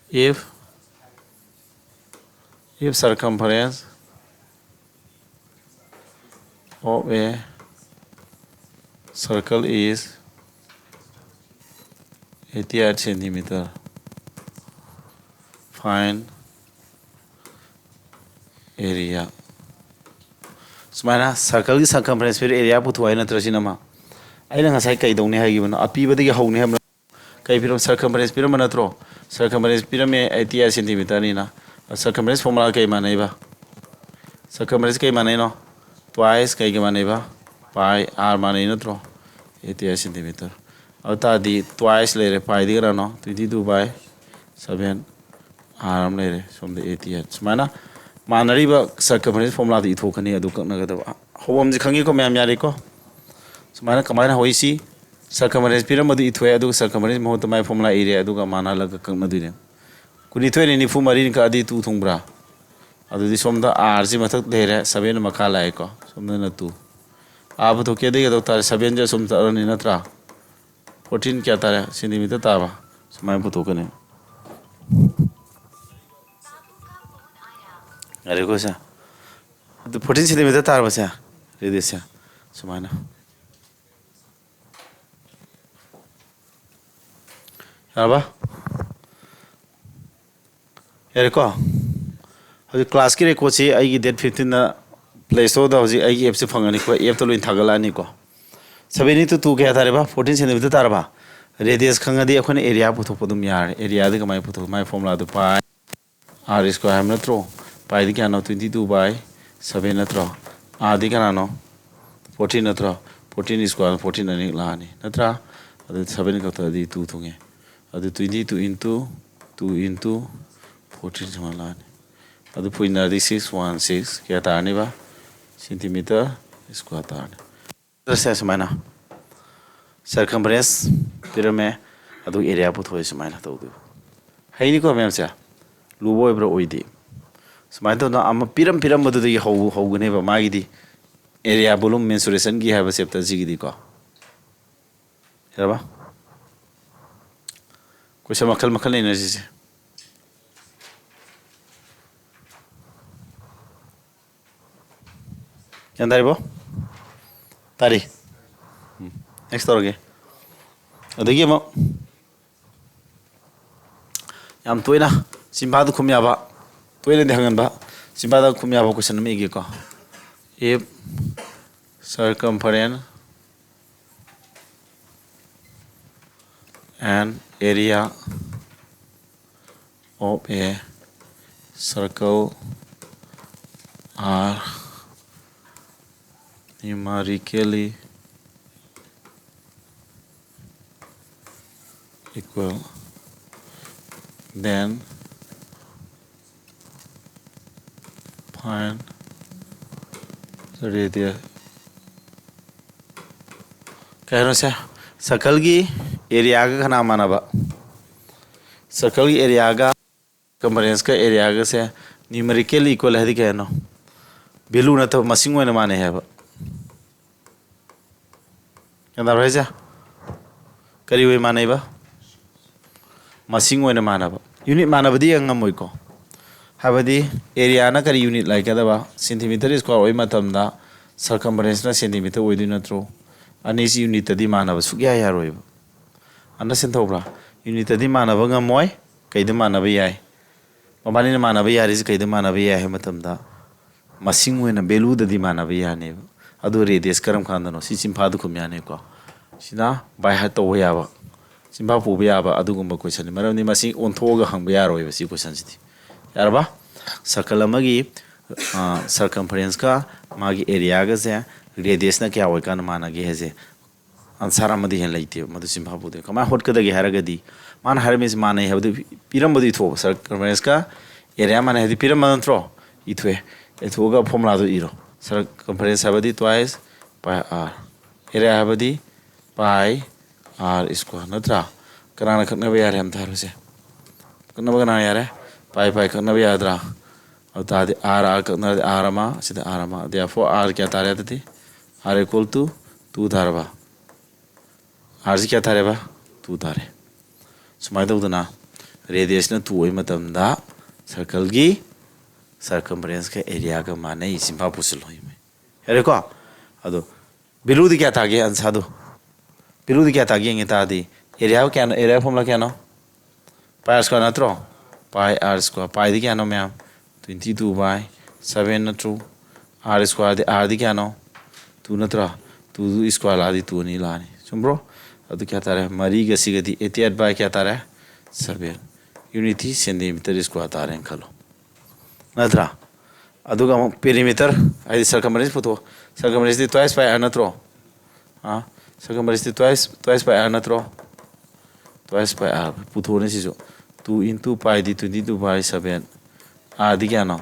If, if circumference of a circle is eighty eight centimeter, find area. ꯁꯨꯃꯥꯏꯅ ꯁꯔꯀꯜꯒꯤ ꯁꯔꯀꯝꯐꯔꯦꯟꯁ ꯄꯤꯔ ꯑꯦꯔꯤꯌꯥ ꯄꯨꯊꯣꯛ ꯍꯥꯏ ꯅꯠꯇ꯭ꯔꯥ? ꯁꯤꯅ ꯑꯃ꯫ ꯑꯩꯅ ꯉꯁꯥꯏ ꯀꯩꯗꯧꯅꯤ ꯍꯥꯏꯈꯤꯕꯅꯣ? ꯑꯄꯤꯕꯗꯒꯤ ꯍꯧꯅꯤ ꯍꯥꯏꯕ? ꯀꯩ ꯄꯤꯔꯝ circumference ꯄꯤꯔꯝꯕ ꯅꯠꯇ꯭ꯔꯣ? Circumference ꯄꯤꯔꯝꯃꯦ, eighty centimeterꯅꯤꯅ꯫ Circumference formula ꯀꯩ ꯃꯥꯟꯅꯩꯕ? Circumference ꯀꯩ ꯃꯥꯟꯅꯩꯅꯣ? Twice ꯀꯩꯒ ꯃꯥꯟꯅꯩꯕ? Pi r ꯃꯥꯟꯅꯩ ꯅꯠꯇ꯭ꯔꯣ? Eighty centimeter꯫ ꯑꯗꯨ ꯇꯥꯔꯗꯤ twice ꯂꯩꯔꯦ, piꯗꯤ ꯀꯅꯥꯅꯣ? Twenty two by seven r ꯑꯃ ꯂꯩꯔꯦ, ꯁꯣꯝꯗ eighty꯫ ꯁꯨꯃꯥꯏꯅ ꯃꯥꯟꯅꯔꯤꯕ circumference formulaꯗ ꯏꯊꯣꯛꯀꯅꯤ, ꯑꯗꯨ ꯀꯛꯅꯒꯗꯕ꯫ ꯍꯧꯐꯝꯁꯦ ꯈꯪꯉꯤꯀꯣ ꯃꯌꯥꯝ, ꯌꯥꯔꯦꯀꯣ? ꯁꯨꯃꯥꯏꯅ ꯀꯃꯥꯏꯅ ꯍꯧꯏꯁꯤ? Circumference ꯄꯤꯔꯝꯕꯗꯨ ꯏꯊꯣꯛꯑꯦ, ꯑꯗꯨꯒ circumference ꯃꯍꯨꯠꯇ ꯃꯥꯏ formula ꯏꯔꯦ, ꯑꯗꯨꯒ ꯃꯥꯟꯅꯍꯜꯂꯒ ꯀꯛꯅꯗꯣꯏꯅꯦ꯫ ꯀꯨꯟꯅꯤꯊꯣꯏꯅ ꯅꯤꯐꯨ ꯃꯔꯤꯅ ꯀꯛꯑꯗꯤ two ꯊꯨꯡꯕ꯭ꯔꯥ? ꯑꯗꯨꯗꯤ ꯁꯣꯝꯗ rꯁꯤ ꯃꯊꯛ ꯂꯩꯔꯦ, seven ꯃꯈꯥ ꯂꯥꯛꯑꯦꯀꯣ, ꯁꯣꯝꯗꯅ two꯫ r ꯄꯨꯊꯣꯛꯀꯦꯗꯤ ꯀꯩꯗꯧ ꯇꯥꯔꯦ? Sevenꯁꯦ ꯑꯁꯨꯝ ꯆꯠꯂꯅꯤ ꯅꯠꯇ꯭ꯔꯥ? Fourteen ꯀꯌꯥ ꯇꯥꯔꯦ? Centimeter ꯇꯥꯕ꯫ ꯁꯨꯃꯥꯏꯅ ꯄꯨꯊꯣꯛꯀꯅꯤ꯫ ꯌꯥꯔꯦꯀꯣ ꯁꯦ? ꯑꯗꯨ fourteen centimeter ꯇꯥꯔꯕꯁꯦ, radiusꯁꯦ꯫ ꯁꯨꯃꯥꯏꯅ꯫ ꯌꯥꯔꯕ? ꯌꯥꯔꯦꯀꯣ? ꯍꯧꯖꯤꯛ classꯀꯤ recordꯁꯤ ꯑꯩꯒꯤ date fifteenꯗ Play Storeꯗ ꯍꯧꯖꯤꯛ ꯑꯩꯒꯤ appꯁꯦ ꯐꯪꯉꯅꯤꯀꯣ, appꯇ ꯂꯣꯏ ꯊꯥꯒꯠꯂꯛꯑꯅꯤꯀꯣ꯫ Seven into two ꯀꯌꯥ ꯇꯥꯔꯦꯕ? Fourteen centimeter ꯇꯥꯔꯕ? Radius ꯈꯪꯉꯗꯤ ꯑꯩꯈꯣꯏꯅ area ꯄꯨꯊꯣꯛꯄ ꯑꯗꯨꯝ ꯌꯥꯔꯦ꯫ Areaꯗꯤ ꯀꯃꯥꯏꯅ ꯄꯨꯊꯣꯛ? ꯃꯥꯏ formulaꯗꯨ pi r square ꯍꯥꯏꯕ ꯅꯠꯇ꯭ꯔꯣ? Piꯗꯤ ꯀꯌꯥꯅꯣ? Twenty two by seven ꯅꯠꯇ꯭ꯔꯣ? Rꯗꯤ ꯀꯅꯥꯅꯣ? Fourteen ꯅꯠꯇ꯭ꯔꯣ? Fourteen square, fourteen ꯑꯅꯤ ꯂꯥꯛꯑꯅꯤ ꯅꯠꯇ꯭ꯔꯥ? ꯑꯗꯨ seven ꯀꯛꯊꯠꯂꯗꯤ two ꯊꯨꯡꯉꯦ꯫ ꯑꯗꯨ twenty two into two into fourteen ꯁꯨꯃꯥꯏꯅ ꯂꯥꯛꯑꯅꯤ꯫ ꯑꯗꯨ ꯐꯨꯏꯅꯔꯗꯤ six one six ꯀꯌꯥ ꯇꯥꯔꯅꯤꯕ? Centimeter square ꯇꯥꯔꯅꯤ꯫ ꯁꯦ ꯁꯨꯃꯥꯏꯅ circumference ꯄꯤꯔꯝꯃꯦ, ꯑꯗꯨꯒ area ꯄꯨꯊꯣꯛꯑꯦ꯫ ꯁꯨꯃꯥꯏꯅ ꯇꯧꯗꯣꯏꯕ꯫ ꯍꯩꯅꯤꯀꯣ ꯃꯌꯥꯝꯁꯦ? ꯂꯨꯕ ꯑꯣꯏꯕ꯭ꯔꯥ? ꯑꯣꯏꯗꯦ꯫ ꯁꯨꯃꯥꯏꯅ ꯇꯧꯗꯅ ꯑꯃ ꯄꯤꯔꯝ ꯄꯤꯔꯝꯕꯗꯨꯗꯒꯤ ꯍꯧ-, ꯍꯧꯒꯅꯦꯕ ꯃꯥꯒꯤꯗꯤ, area volume mensuration ꯒꯤ ꯍꯥꯏꯕ chapter ꯁꯤꯒꯤꯗꯤꯀꯣ꯫ ꯌꯥꯔꯕ? Question ꯃꯈꯜ ꯃꯈꯜ ꯂꯩꯅꯔꯤꯁꯦ꯫ ꯒ꯭ꯌꯥꯟ ꯇꯥꯔꯤꯕꯣ? ꯇꯥꯔꯤ꯫ ꯎꯝ꯫ Next ꯇꯧꯔꯒꯦ꯫ ꯑꯗꯒꯤ ꯑꯃꯨꯛ ꯌꯥꯝ ꯇꯣꯏꯅ ꯆꯤꯝꯕꯥꯗ ꯈꯨꯝ ꯌꯥꯕ, ꯇꯣꯏꯅꯗꯤ ꯍꯪꯒꯟꯕ, ꯆꯤꯝꯕꯥꯗ ꯈꯨꯝ ꯌꯥꯕ question ꯑꯃ ꯏꯒꯦꯀꯣ꯫ If circumference an area of a circle are numerically equal, then find the radius. ꯀꯩꯅꯣꯁꯦ, circleꯒꯤ areaꯒ ꯀꯅꯥ ꯃꯥꯟꯅꯕ? Circleꯒꯤ areaꯒ circumferenceꯀ areaꯒꯁꯦ numerically equal ꯍꯥꯏꯗꯤ ꯀꯩꯅꯣ? Value ꯅꯠꯇꯕ, ꯃꯁꯤꯡ ꯑꯣꯏꯅ ꯃꯥꯟꯅꯩ ꯍꯥꯏꯕ꯫ ꯒ꯭ꯌꯥꯟ ꯇꯥꯕ꯭ꯔꯥ ꯍꯥꯏꯁꯦ? ꯀꯔꯤ ꯑꯣꯏ ꯃꯥꯟꯅꯩꯕ? ꯃꯁꯤꯡ ꯑꯣꯏꯅ ꯃꯥꯟꯅꯕ꯫ Unit ꯃꯥꯟꯅꯕꯗꯤ ꯌꯦꯡ ꯉꯝꯃꯣꯏꯀꯣ꯫ ꯍꯥꯏꯕꯗꯤ areaꯅ ꯀꯔꯤ unit ꯂꯩꯒꯗꯕ? Centimeter square ꯑꯣꯏꯕ ꯃꯇꯝꯗ circumferenceꯅ centimeter ꯑꯣꯏꯗꯣꯏ ꯅꯠꯇ꯭ꯔꯣ? ꯑꯅꯤꯁꯤ unitꯇꯗꯤ ꯃꯥꯟꯅꯕ ꯁꯨꯛꯌꯥ ꯌꯥꯔꯣꯏꯕ꯫ Understand ꯇꯧꯕ꯭ꯔꯥ? Unitꯇꯗꯤ ꯃꯥꯟꯅꯕ ꯉꯝꯃꯣꯏ꯫ ꯀꯩꯗ ꯃꯥꯟꯅꯕ ꯌꯥꯏ? ꯃꯕꯥꯅꯤꯅ ꯃꯥꯟꯅꯕ ꯌꯥꯔꯤꯁꯦ ꯀꯩꯗ ꯃꯥꯟꯅꯕ ꯌꯥꯏ ꯍꯥꯏꯕ ꯃꯇꯝꯗ, ꯃꯁꯤꯡ ꯑꯣꯏꯅ valueꯗꯗꯤ ꯃꯥꯟꯅꯕ ꯌꯥꯅꯦꯕ꯫ ꯑꯗꯨ radius ꯀꯔꯝ ꯀꯥꯟꯗꯅꯣ? ꯁꯤ ꯆꯤꯟꯐꯥꯗ ꯈꯨꯝ ꯌꯥꯅꯤꯀꯣ꯫ ꯁꯤꯅ by heart ꯇꯧꯕ ꯌꯥꯕ, ꯆꯤꯟꯐꯥ ꯄꯨꯕ ꯌꯥꯕ ꯑꯗꯨꯒꯨꯝꯕ questionꯅꯤ꯫ ꯃꯔꯝꯗꯤ ꯃꯁꯤ ꯑꯣꯟꯊꯣꯛꯑꯒ ꯍꯪꯕ ꯌꯥꯔꯣꯏꯕ ꯁꯤ questionꯁꯤꯗꯤ꯫ ꯌꯥꯔꯕ? Circle ꯑꯃꯒꯤ circumferenceꯀ ꯃꯥꯒꯤ areaꯒꯁꯦ radiusꯅ ꯀꯌꯥ ꯑꯣꯏꯀꯥꯟꯗ ꯃꯥꯟꯅꯒꯦ ꯍꯥꯏꯁꯦ answer ꯑꯃꯗꯤ ꯍꯦꯟꯅ ꯂꯩꯇꯦꯕ, ꯃꯗꯨ ꯆꯤꯟꯐꯥ ꯄꯨꯗꯦ꯫ ꯀꯃꯥꯏꯅ ꯍꯣꯠꯀꯗꯒꯦ ꯍꯥꯏꯔꯒꯗꯤ, ꯃꯥꯅ ꯍꯥꯏꯔꯝꯃꯤꯁꯤ ꯃꯥꯟꯅꯩ ꯍꯥꯏꯕꯗꯨ ꯄꯤꯔꯝꯕꯗꯨ ꯏꯊꯣꯛꯑꯣ꯫ Circumferenceꯀ area ꯃꯥꯟꯅꯩ ꯍꯥꯏꯗꯤ ꯄꯤꯔꯝꯕ ꯅꯠꯇ꯭ꯔꯣ? ꯏꯊꯣꯛꯑꯦ꯫ ꯏꯊꯣꯛꯑꯒ formulaꯗꯨ ꯏꯔꯣ꯫ Circumference ꯍꯥꯏꯕꯗꯤ twice pi r, area ꯍꯥꯏꯕꯗꯤ pi r square ꯅꯠꯇ꯭ꯔꯥ? ꯀꯅꯥꯅ ꯀꯛꯅꯕ ꯌꯥꯔꯦ ꯑꯝꯇ ꯍꯥꯏꯔꯣꯁꯦ꯫ ꯀꯛꯅꯕ ꯀꯅꯥ ꯌꯥꯔꯦ? Pi pi ꯀꯛꯅꯕ ꯌꯥꯗ꯭ꯔꯥ? ꯑꯗꯨ ꯇꯥꯔꯗꯤ r r ꯀꯛꯅꯔꯗꯤ r ꯑꯃ, ꯁꯤꯗ r ꯑꯃ꯫ Therefore r ꯀꯌꯥ ꯇꯥꯔꯦ ꯑꯗꯨꯗꯤ? R equal to two ꯇꯥꯔꯕ? Rꯁꯤ ꯀꯌꯥ ꯇꯥꯔꯦꯕ? Two ꯇꯥꯔꯦ꯫ ꯁꯨꯃꯥꯏꯅ ꯇꯧꯗꯅ radiusꯅ two ꯑꯣꯏꯕ ꯃꯇꯝꯗ circleꯒꯤ circumferenceꯀ areaꯒ ꯃꯥꯟꯅꯩ꯫ ꯆꯤꯟꯐꯥ ꯄꯨꯁꯤꯜꯂꯣ꯫ ꯌꯥꯔꯦꯀꯣ? ꯑꯗꯣ valueꯗꯤ ꯀꯌꯥ ꯇꯥꯒꯦ answerꯗꯣ? Valueꯗꯤ ꯀꯌꯥ ꯇꯥꯒꯦ ꯌꯦꯡꯒꯦ ꯇꯥꯔꯗꯤ, area ꯀꯌꯥꯅꯣ? Area formula ꯀꯌꯥꯅꯣ? Pi r square ꯅꯠꯇ꯭ꯔꯣ? Pi r square꯫ Piꯗꯤ ꯀꯌꯥꯅꯣ ꯃꯌꯥꯝ? Twenty two by seven ꯅꯠꯇ꯭ꯔꯣ? R squareꯗꯤ, Rꯗꯤ ꯀꯌꯥꯅꯣ? Two ꯅꯠꯇ꯭ꯔꯣ? Two square ꯂꯥꯛꯑꯗꯤ two ꯑꯅꯤ ꯂꯥꯛꯑꯅꯤ꯫ ꯆꯨꯝꯕ꯭ꯔꯣ? ꯑꯗꯨ ꯀꯌꯥ ꯇꯥꯔꯦ? ꯃꯔꯤꯒ ꯁꯤꯒꯗꯤ eighty eight by ꯀꯌꯥ ꯇꯥꯔꯦ? Seven unity centimeter square ꯇꯥꯔꯦꯅ ꯈꯜꯂꯣ, ꯅꯠꯇ꯭ꯔꯥ? ꯑꯗꯨꯒ ꯑꯃꯨꯛ perimeter, ꯍꯥꯏꯗꯤ circumference ꯄꯨꯊꯣꯛꯑꯣ꯫ Circumference ꯗꯤ twice pi r ꯅꯠꯇ꯭ꯔꯣ? ꯑꯥ, circumference ꯗꯤ twice, twice pi r ꯅꯠꯇ꯭ꯔꯣ? Twice pi r ꯄꯨꯊꯣꯛꯑꯅꯤ ꯁꯤꯁꯨ꯫ Two into pi D twenty two by seven, r ꯗꯤ ꯀꯌꯥꯅꯣ?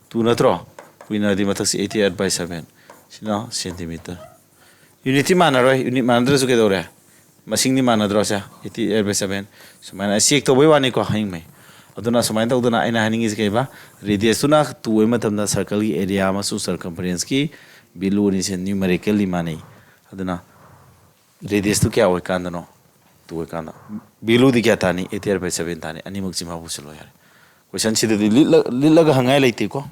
Two ꯅꯠꯇ꯭ꯔꯣ? ꯀꯨꯏꯅꯗꯤ ꯃꯊꯛꯁꯤ eighty eight by seven, ꯁꯤꯅ centimeter꯫ Unit ꯇꯤ ꯃꯥꯟꯅꯔꯣꯏ, unit ꯃꯥꯟꯅꯗ꯭ꯔꯁꯨ ꯀꯩꯗꯧꯔꯦ? ꯃꯁꯤꯡꯗꯤ ꯃꯥꯟꯅꯗ꯭ꯔꯣ ꯁꯦ? Eighty eight by seven꯫ ꯁꯨꯃꯥꯏꯅ check ꯇꯧꯕꯩ ꯋꯥꯅꯤꯀꯣ, ꯍꯌꯦꯡꯉꯩ꯫ ꯑꯗꯨꯅ ꯁꯨꯃꯥꯏꯅ ꯇꯧꯗꯅ ꯑꯩꯅ ꯍꯥꯏꯅꯤꯡꯉꯤꯁꯦ ꯀꯩꯕ? Radius ꯇꯨꯅ two ꯑꯣꯏꯕ ꯃꯇꯝꯗ circle ꯒꯤ area ꯑꯃꯁꯨꯡ circumference ꯀꯤ value ꯑꯅꯤꯁꯦ numerically ꯃꯥꯟꯅꯩ꯫ ꯑꯗꯨꯅ radius ꯇꯨ ꯀꯌꯥ ꯑꯣꯏꯀꯥꯟꯗꯅꯣ? Two ꯑꯣꯏꯀꯥꯟꯗ꯫ Value ꯗꯤ ꯀꯌꯥ ꯇꯥꯅꯤ? Eighty eight by seven ꯇꯥꯅꯤ꯫ ꯑꯅꯤꯃꯛ ꯆꯤꯟꯐꯥ ꯄꯨꯁꯤꯜꯂꯣ ꯌꯥꯔꯦ꯫ Question ꯁꯤꯗꯗꯤ ꯂꯤꯠꯂ-, ꯂꯤꯠꯂꯒ ꯍꯪꯉꯥꯏ ꯂꯩꯇꯦꯀꯣ꯫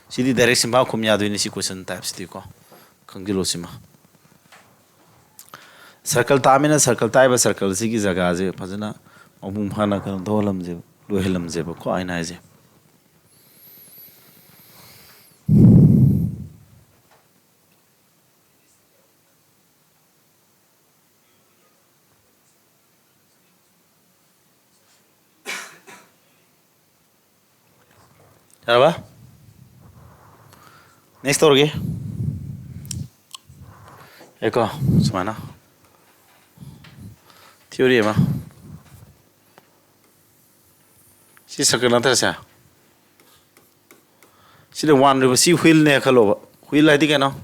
ꯁꯤꯗꯤ direct ꯆꯤꯟꯐꯥ ꯈꯨꯝ ꯌꯥꯗꯣꯏꯅꯤ ꯁꯤ question type ꯁꯤꯗꯤꯀꯣ꯫ ꯈꯪꯖꯤꯜꯂꯣ ꯁꯤꯃ꯫ Circle ꯇꯥꯛꯑꯃꯤꯅ circle ꯇꯥꯛꯏꯕ circle ꯁꯤꯒꯤ ꯖꯒꯥꯁꯦ ꯐꯖꯅ ꯃꯄꯨꯡ ꯐꯥꯅ ꯀꯩꯅꯣ ꯇꯧꯍꯜꯂꯝꯁꯦꯕ, ꯂꯣꯏꯍꯜꯂꯝꯁꯦꯕꯀꯣ ꯑꯩꯅ ꯍꯥꯏꯁꯦ꯫ ꯌꯥꯔꯕ? Next ꯇꯧꯔꯒꯦ꯫ ꯑꯦꯀꯣ, ꯁꯨꯃꯥꯏꯅ theory ꯑꯃ꯫ ꯁꯤ circle ꯅꯠꯇ꯭ꯔꯁꯦ? ꯁꯤꯗ one revo-, ꯁꯤ wheel ꯅꯦ ꯈꯜꯂꯣꯕ꯫ Wheel ꯍꯥꯏꯗꯤ ꯀꯩꯅꯣ?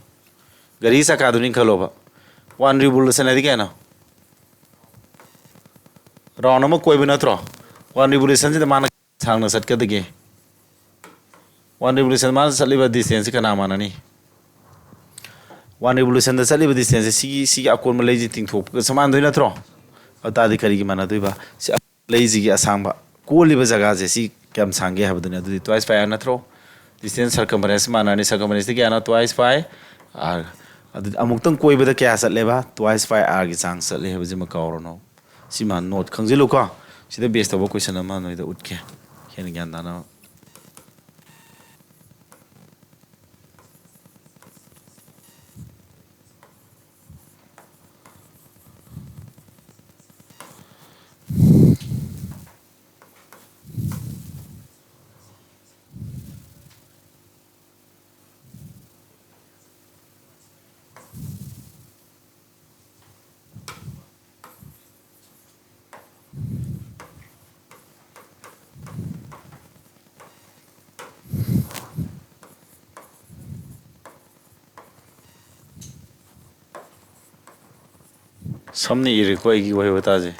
ꯒꯥꯔꯤ ꯆꯀꯥꯗꯨꯅꯤ ꯈꯜꯂꯣꯕ꯫ One revolution ꯍꯥꯏꯗꯤ ꯀꯩꯅꯣ? Round ꯑꯃ ꯀꯣꯏꯕ ꯅꯠꯇ꯭ꯔꯣ? One revolution ꯁꯤꯗ ꯃꯥꯅ ꯁꯥꯡꯅ ꯆꯠꯀꯗꯒꯦ? One revolution ꯃꯥꯅ ꯆꯠꯂꯤꯕ distance ꯁꯤ ꯀꯅꯥ ꯃꯥꯟꯅꯅꯤ? One revolution ꯗ ꯆꯠꯂꯤꯕ distance ꯁꯦ ꯁꯤꯒꯤ, ꯁꯤꯒꯤ ꯑꯀꯣꯟꯕ ꯂꯩꯁꯤ ꯇꯤꯡꯊꯣꯛꯄꯒ ꯆꯞ ꯃꯥꯟꯅꯗꯣꯏ ꯅꯠꯇ꯭ꯔꯣ? ꯑꯗꯨ ꯇꯥꯔꯗꯤ ꯀꯔꯤꯒꯤ ꯃꯥꯟꯅꯗꯣꯏꯕ? ꯁꯤ ꯂꯩꯁꯤꯒꯤ ꯑꯁꯥꯡꯕ, ꯀꯣꯜꯂꯤꯕ ꯖꯒꯥꯁꯦ ꯁꯤ ꯀꯌꯥꯝ ꯁꯥꯡꯒꯦ ꯍꯥꯏꯕꯗꯨꯅꯤ꯫ ꯑꯗꯨꯗꯤ twice pi r ꯅꯠꯇ꯭ꯔꯣ? Distance circumference ꯃꯥꯟꯅꯔꯅꯤ꯫ Circumference ꯇꯤ ꯀꯌꯥꯅꯣ? Twice pi r꯫ ꯑꯗꯨꯗꯤ ꯑꯃꯨꯛꯇꯪ ꯀꯣꯏꯕꯗ ꯀꯌꯥ ꯆꯠꯂꯦꯕ? Twice pi r ꯒꯤ ꯆꯥꯡ ꯆꯠꯂꯦ ꯍꯥꯏꯕꯁꯤꯃ ꯀꯥꯎꯔꯅꯨ꯫ ꯁꯤꯃ note ꯈꯪꯖꯤꯜꯂꯨꯀꯣ꯫ ꯁꯤꯗ base ꯇꯧꯕ question ꯑꯃ ꯅꯣꯏꯗ ꯎꯠꯀꯦ, ꯍꯦꯟꯅ ꯒ꯭ꯌꯥꯟ ꯇꯥꯅꯕ꯫ ꯁꯝꯅ ꯏꯔꯦꯀꯣ ꯑꯩꯒꯤ ꯋꯥꯍꯩ ꯋꯥꯇꯥꯁꯦ꯫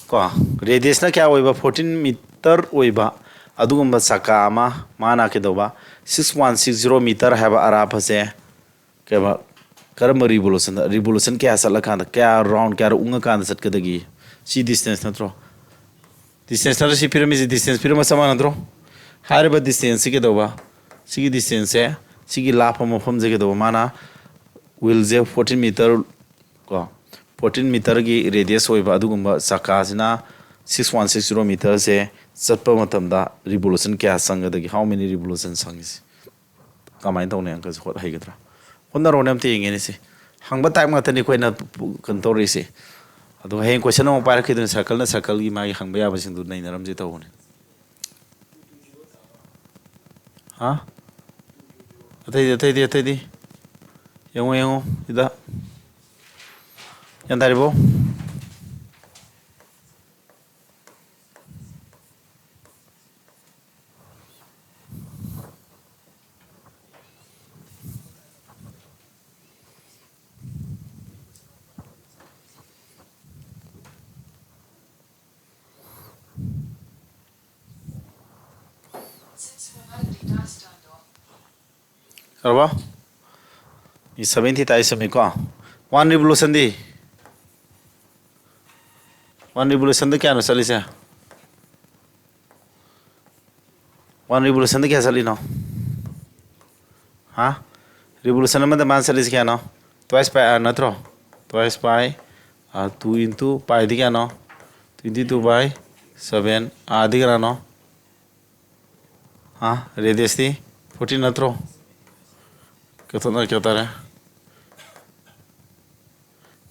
ꯀꯣ, ꯔꯦꯗꯤꯌꯁꯅ ꯀꯌꯥ ꯑꯣꯏꯕ? ꯐꯣꯔꯇꯤꯟ ꯃꯤꯇꯔ ꯑꯣꯏꯕ ꯑꯗꯨꯒꯨꯝꯕ ꯆꯀꯥ ꯑꯃ, ꯃꯥꯅ ꯀꯩꯗꯧꯕ? Six one six zero metre ꯍꯥꯏꯕ ꯑꯔꯥꯞꯄꯁꯦ ꯀꯩꯕ, ꯀꯔꯝꯕ ꯔꯤꯚꯣꯂꯨꯁꯟꯗ, ꯔꯤꯚꯣꯂꯨꯁꯟ ꯀꯌꯥ ꯆꯠꯂꯀꯥꯟꯗ, ꯀꯌꯥ ꯔꯥꯎꯟ, ꯀꯌꯥꯔꯛ ꯎꯪꯉꯀꯥꯟꯗ ꯆꯠꯀꯗꯒꯦ? ꯁꯤ ꯗꯤꯁꯇꯦꯟꯁ ꯅꯠꯇ꯭ꯔꯣ? ꯗꯤꯁꯇꯦꯟꯁ ꯅꯠꯇ꯭ꯔꯣ ꯁꯤ ꯄꯤꯔꯝꯃꯤꯁꯤ? ꯗꯤꯁꯇꯦꯟꯁ ꯄꯤꯔꯝꯕ ꯆꯞ ꯃꯥꯟꯅꯗ꯭ꯔꯣ? ꯍꯥꯏꯔꯤꯕ ꯗꯤꯁꯇꯦꯟꯁꯁꯤ ꯀꯩꯗꯧꯕ? ꯁꯤꯒꯤ ꯗꯤꯁꯇꯦꯟꯁꯁꯦ, ꯁꯤꯒꯤ ꯂꯥꯞꯄ ꯃꯐꯝꯁꯦ ꯀꯩꯗꯧꯕ? ꯃꯥꯅ ꯋꯤꯜꯁꯦ ꯐꯣꯔꯇꯤꯟ ꯃꯤꯇꯔ, ꯀꯣ, ꯐꯣꯔꯇꯤꯟ ꯃꯤꯇꯔꯒꯤ ꯔꯦꯗꯤꯌꯁ ꯑꯣꯏꯕ ꯑꯗꯨꯒꯨꯝꯕ ꯆꯀꯥꯁꯤꯅ ꯁꯤꯛꯁ ꯋꯥꯟ ꯁꯤꯛꯁ ꯖꯤꯔꯣ ꯃꯤꯇꯔꯁꯦ ꯆꯠꯄ ꯃꯇꯝꯗ ꯔꯤꯚꯣꯂꯨꯁꯟ ꯀꯌꯥ ꯆꯪꯒꯗꯒꯦ? How many revolution ꯆꯪꯉꯤꯁꯦ? ꯀꯃꯥꯏꯅ ꯇꯧꯅꯤ? ꯑꯪꯀꯁꯦ ꯍꯣꯠ ꯍꯩꯒꯗ꯭ꯔꯥ? ꯍꯣꯠꯅꯔꯣꯅꯦ, ꯑꯝꯇ ꯌꯦꯡꯒꯦꯅꯦ ꯁꯤ꯫ ꯍꯪꯕ ꯇꯥꯏꯞ ꯉꯥꯛꯇꯅꯤ ꯑꯩꯈꯣꯏꯅ ꯄꯨ-, ꯀꯩꯅꯣ ꯇꯧꯔꯛꯏꯁꯦ꯫ ꯑꯗꯨꯒ ꯍꯌꯦꯡ ꯀꯣꯏꯁꯟ ꯑꯃꯨꯛ ꯄꯥꯏꯔꯛꯈꯤꯗꯣꯏꯅꯤ, ꯁꯔꯀꯜꯅ ꯁꯔꯀꯜꯒꯤ ꯃꯥꯒꯤ ꯍꯪꯕ ꯌꯥꯕꯁꯤꯡꯗꯨ ꯅꯩꯅꯔꯝꯁꯦ ꯇꯧꯕꯅꯤ꯫ ꯍꯥ? ꯑꯇꯩꯗꯤ, ꯑꯇꯩꯗꯤ, ꯑꯇꯩꯗꯤ? ꯌꯦꯡꯉꯣ, ꯌꯦꯡꯉꯣ, ꯁꯤꯗ꯫ ꯒ꯭ꯌꯥꯟ ꯇꯥꯔꯤꯕꯣ? ꯌꯥꯔꯕ? ꯃꯤ ꯁꯚꯦꯟꯇꯤ ꯇꯥꯏ ꯆꯨꯝꯃꯤꯀꯣ? ꯋꯥꯟ ꯔꯤꯚꯣꯂꯨꯁꯟꯗꯤ? ꯋꯥꯟ ꯔꯤꯚꯣꯂꯨꯁꯟꯗ ꯀꯌꯥꯅꯣ ꯆꯠꯂꯤꯁꯦ? ꯋꯥꯟ ꯔꯤꯚꯣꯂꯨꯁꯟꯗ ꯀꯌꯥ ꯆꯠꯂꯤꯅꯣ? ꯍꯥ? ꯔꯤꯚꯣꯂꯨꯁꯟ ꯑꯃꯗ ꯃꯥꯅ ꯆꯠꯂꯤꯁꯦ ꯀꯌꯥꯅꯣ? Twice pi r ꯅꯠꯇ꯭ꯔꯣ? Twice pi r, two into piꯗꯤ ꯀꯌꯥꯅꯣ? Twenty two by seven, rꯗꯤ ꯀꯅꯥꯅꯣ? ꯍꯥ? ꯔꯦꯗꯤꯌꯁꯇꯤ ꯐꯣꯔꯇꯤꯟ ꯅꯠꯇ꯭ꯔꯣ? ꯀꯛꯊꯠꯅ ꯀꯌꯥ ꯇꯥꯔꯦ?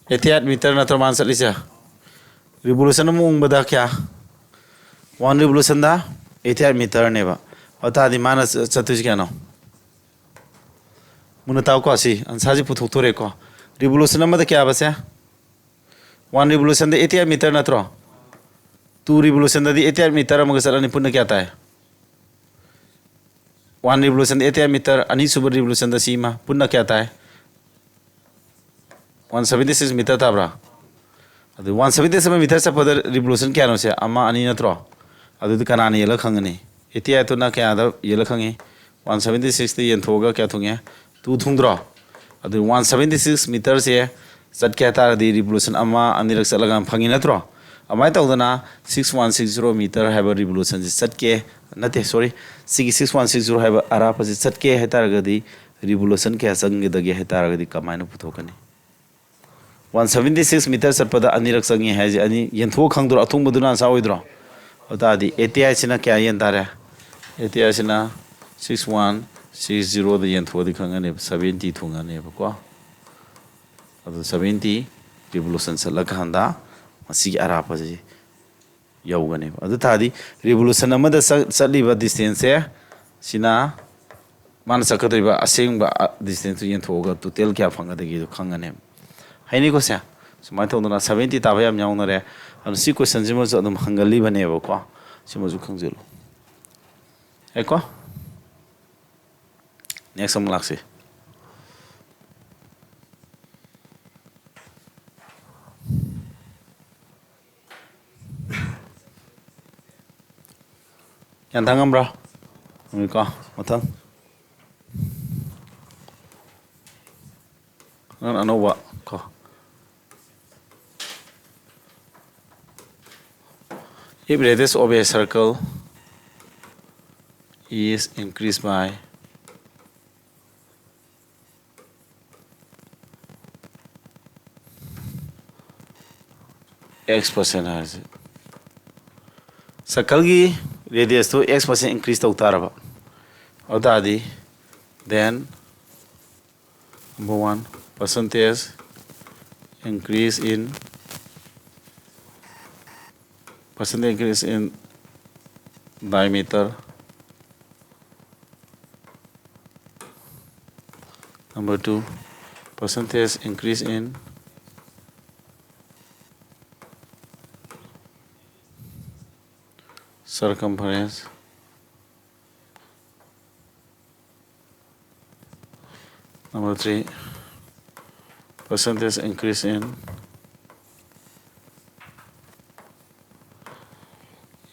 ꯑꯩꯠꯇꯤ ꯑꯩꯠ ꯃꯤꯇꯔ ꯅꯠꯇ꯭ꯔꯣ ꯃꯥꯅ ꯆꯠꯂꯤꯁꯦ? ꯔꯤꯚꯣꯂꯨꯁꯟ ꯑꯃ ꯎꯪꯕꯗ ꯀꯌꯥ? ꯋꯥꯟ ꯔꯤꯚꯣꯂꯨꯁꯟꯗ ꯑꯩꯠꯇꯤ ꯑꯩꯠ ꯃꯤꯇꯔꯅꯦꯕ꯫ ꯑꯗꯨ ꯇꯥꯔꯗꯤ ꯃꯥꯅ ꯆ-, ꯆꯠꯇꯣꯏꯁꯤ ꯀꯌꯥꯅꯣ? ꯃꯨꯟꯅ ꯇꯥꯎꯀꯣ, ꯁꯤ ꯑꯟꯁꯥꯔꯁꯤ ꯄꯨꯊꯣꯛꯇꯣꯔꯦꯀꯣ꯫ ꯔꯤꯚꯣꯂꯨꯁꯟ ꯑꯃꯗ ꯀꯌꯥꯕꯁꯦ? ꯋꯥꯟ ꯔꯤꯚꯣꯂꯨꯁꯟꯗ ꯑꯩꯠꯇꯤ ꯑꯩꯠ ꯃꯤꯇꯔ ꯅꯠꯇ꯭ꯔꯣ? ꯇꯨ ꯔꯤꯚꯣꯂꯨꯁꯟꯗꯗꯤ ꯑꯩꯠꯇꯤ ꯑꯩꯠ ꯃꯤꯇꯔ ꯑꯃꯒ ꯆꯠꯂꯅꯤ, ꯄꯨꯟꯅ ꯀꯌꯥ ꯇꯥꯏ? ꯋꯥꯟ ꯔꯤꯚꯣꯂꯨꯁꯟꯗ ꯑꯩꯠꯇꯤ ꯑꯩꯠ ꯃꯤꯇꯔ, ꯑꯅꯤꯁꯨꯕ ꯔꯤꯚꯣꯂꯨꯁꯟꯗ ꯁꯤ ꯑꯃ, ꯄꯨꯟꯅ ꯀꯌꯥ ꯇꯥꯏ? One seventy six meter ꯇꯥꯕ꯭ꯔꯥ? ꯑꯗꯨ one seventy six meter ꯆꯠꯄꯗ revolution ꯀꯌꯥꯅꯣ ꯁꯦ? ꯑꯃ, ꯑꯅꯤ ꯅꯠꯇ꯭ꯔꯣ? ꯑꯗꯨꯗꯤ ꯀꯅꯥꯅ ꯌꯦꯜꯂ ꯈꯪꯒꯅꯤ? Eighty eight ꯇꯨꯅ ꯀꯌꯥꯗ ꯌꯦꯜꯂ ꯈꯪꯉꯤ? One seventy six ꯇ ꯌꯦꯟꯊꯣꯛꯑꯒ ꯀꯌꯥ ꯊꯨꯡꯉꯦ? Two ꯊꯨꯡꯗ꯭ꯔꯣ? ꯑꯗꯨ one seventy six meter ꯁꯦ ꯆꯠꯀꯦ ꯍꯥꯏ ꯇꯥꯔꯗꯤ revolution ꯑꯃ ꯑꯅꯤꯔꯛ ꯆꯠꯂꯒ ꯐꯪꯉꯤ ꯅꯠꯇ꯭ꯔꯣ? ꯑꯗꯨꯃꯥꯏꯅ ꯇꯧꯗꯅ six one six zero meter ꯍꯥꯏꯕ revolution ꯁꯦ ꯆꯠꯀꯦ, ꯅꯠꯇꯦ, sorry, ꯁꯤꯒꯤ six one six zero ꯍꯥꯏꯕ ꯑꯔꯥꯞꯄꯁꯦ ꯆꯠꯀꯦ ꯍꯥꯏ ꯇꯥꯔꯒꯗꯤ revolution ꯀꯌꯥ ꯆꯪꯒꯗꯒꯦ ꯍꯥꯏ ꯇꯥꯔꯒꯗꯤ ꯀꯃꯥꯏꯅ ꯄꯨꯊꯣꯛꯀꯅꯤ? One seventy six meter ꯆꯠꯄꯗ ꯑꯅꯤꯔꯛ ꯆꯪꯉꯤ ꯍꯥꯏꯁꯦ, ꯑꯅꯤ ꯌꯦꯟꯊꯣꯛꯑ ꯈꯪꯗ꯭ꯔꯣ? ꯑꯊꯨꯡꯕꯗꯨꯅ answer ꯑꯣꯏꯗ꯭ꯔꯣ? ꯑꯗꯨ ꯇꯥꯔꯗꯤ eighty eight ꯁꯤꯅ ꯀꯌꯥ ꯌꯦꯟ ꯇꯥꯔꯦ? Eighty eight ꯁꯤꯅ six one six zero ꯗ ꯌꯦꯟꯊꯣꯛꯑꯗꯤ ꯈꯪꯉꯅꯦꯕ, seventy ꯊꯨꯡꯉꯅꯦꯕꯀꯣ꯫ ꯑꯗꯨ seventy revolution ꯆꯠꯂꯀꯥꯟꯗ ꯃꯁꯤꯒꯤ ꯑꯔꯥꯞꯄꯁꯤ ꯌꯧꯒꯅꯦꯕ꯫ ꯑꯗꯨ ꯇꯥꯔꯗꯤ revolution ꯑꯃꯗ ꯆꯠ-, ꯆꯠꯂꯤꯕ distance ꯁꯦ, ꯁꯤꯅ ꯃꯥꯅ ꯆꯠꯀꯗꯧꯔꯤꯕ ꯑꯁꯦꯡꯕ, ꯑ, distance ꯇꯨ ꯌꯦꯟꯊꯣꯛꯑꯒ total ꯀꯌꯥ ꯐꯪꯒꯗꯒꯦꯗꯣ ꯈꯪꯒꯅꯦꯕ꯫ ꯍꯩꯅꯤꯀꯣ ꯁꯦ? ꯁꯨꯃꯥꯏꯅ ꯇꯧꯗꯅ seventy ꯇꯥꯕ ꯌꯥꯝ ꯌꯥꯎꯅꯔꯦ꯫ ꯑꯗꯨꯅ ꯁꯤ question ꯁꯤꯃꯁꯨ ꯑꯗꯨꯝ ꯍꯪꯒꯜꯂꯤꯕꯅꯦꯕꯀꯣ꯫ ꯁꯤꯃꯁꯨ ꯈꯪꯖꯤꯜꯂꯨ꯫ ꯌꯥꯏꯀꯣ? Next ꯑꯃꯨꯛ ꯂꯥꯛꯁꯤ꯫ ꯒ꯭ꯌꯥꯟ ꯇꯥ ꯉꯝꯕ꯭ꯔꯥ? ꯌꯦꯡꯉꯨꯀꯣ, ꯃꯊꯪ꯫ ꯅꯪ ꯑꯅꯧꯕ ꯀꯣ꯫ If radius of a circle is increased by X percent ꯍꯥꯏꯔꯁꯦ꯫ Circle ꯒꯤ radius two X percent increase ꯇꯧ ꯇꯥꯔꯕ꯫ ꯑꯗꯨ ꯇꯥꯔꯗꯤ, then, number one, percentage increase in, percentage increase in diameter. Number two, percentage increase in circumference. Number three, Percentage increase in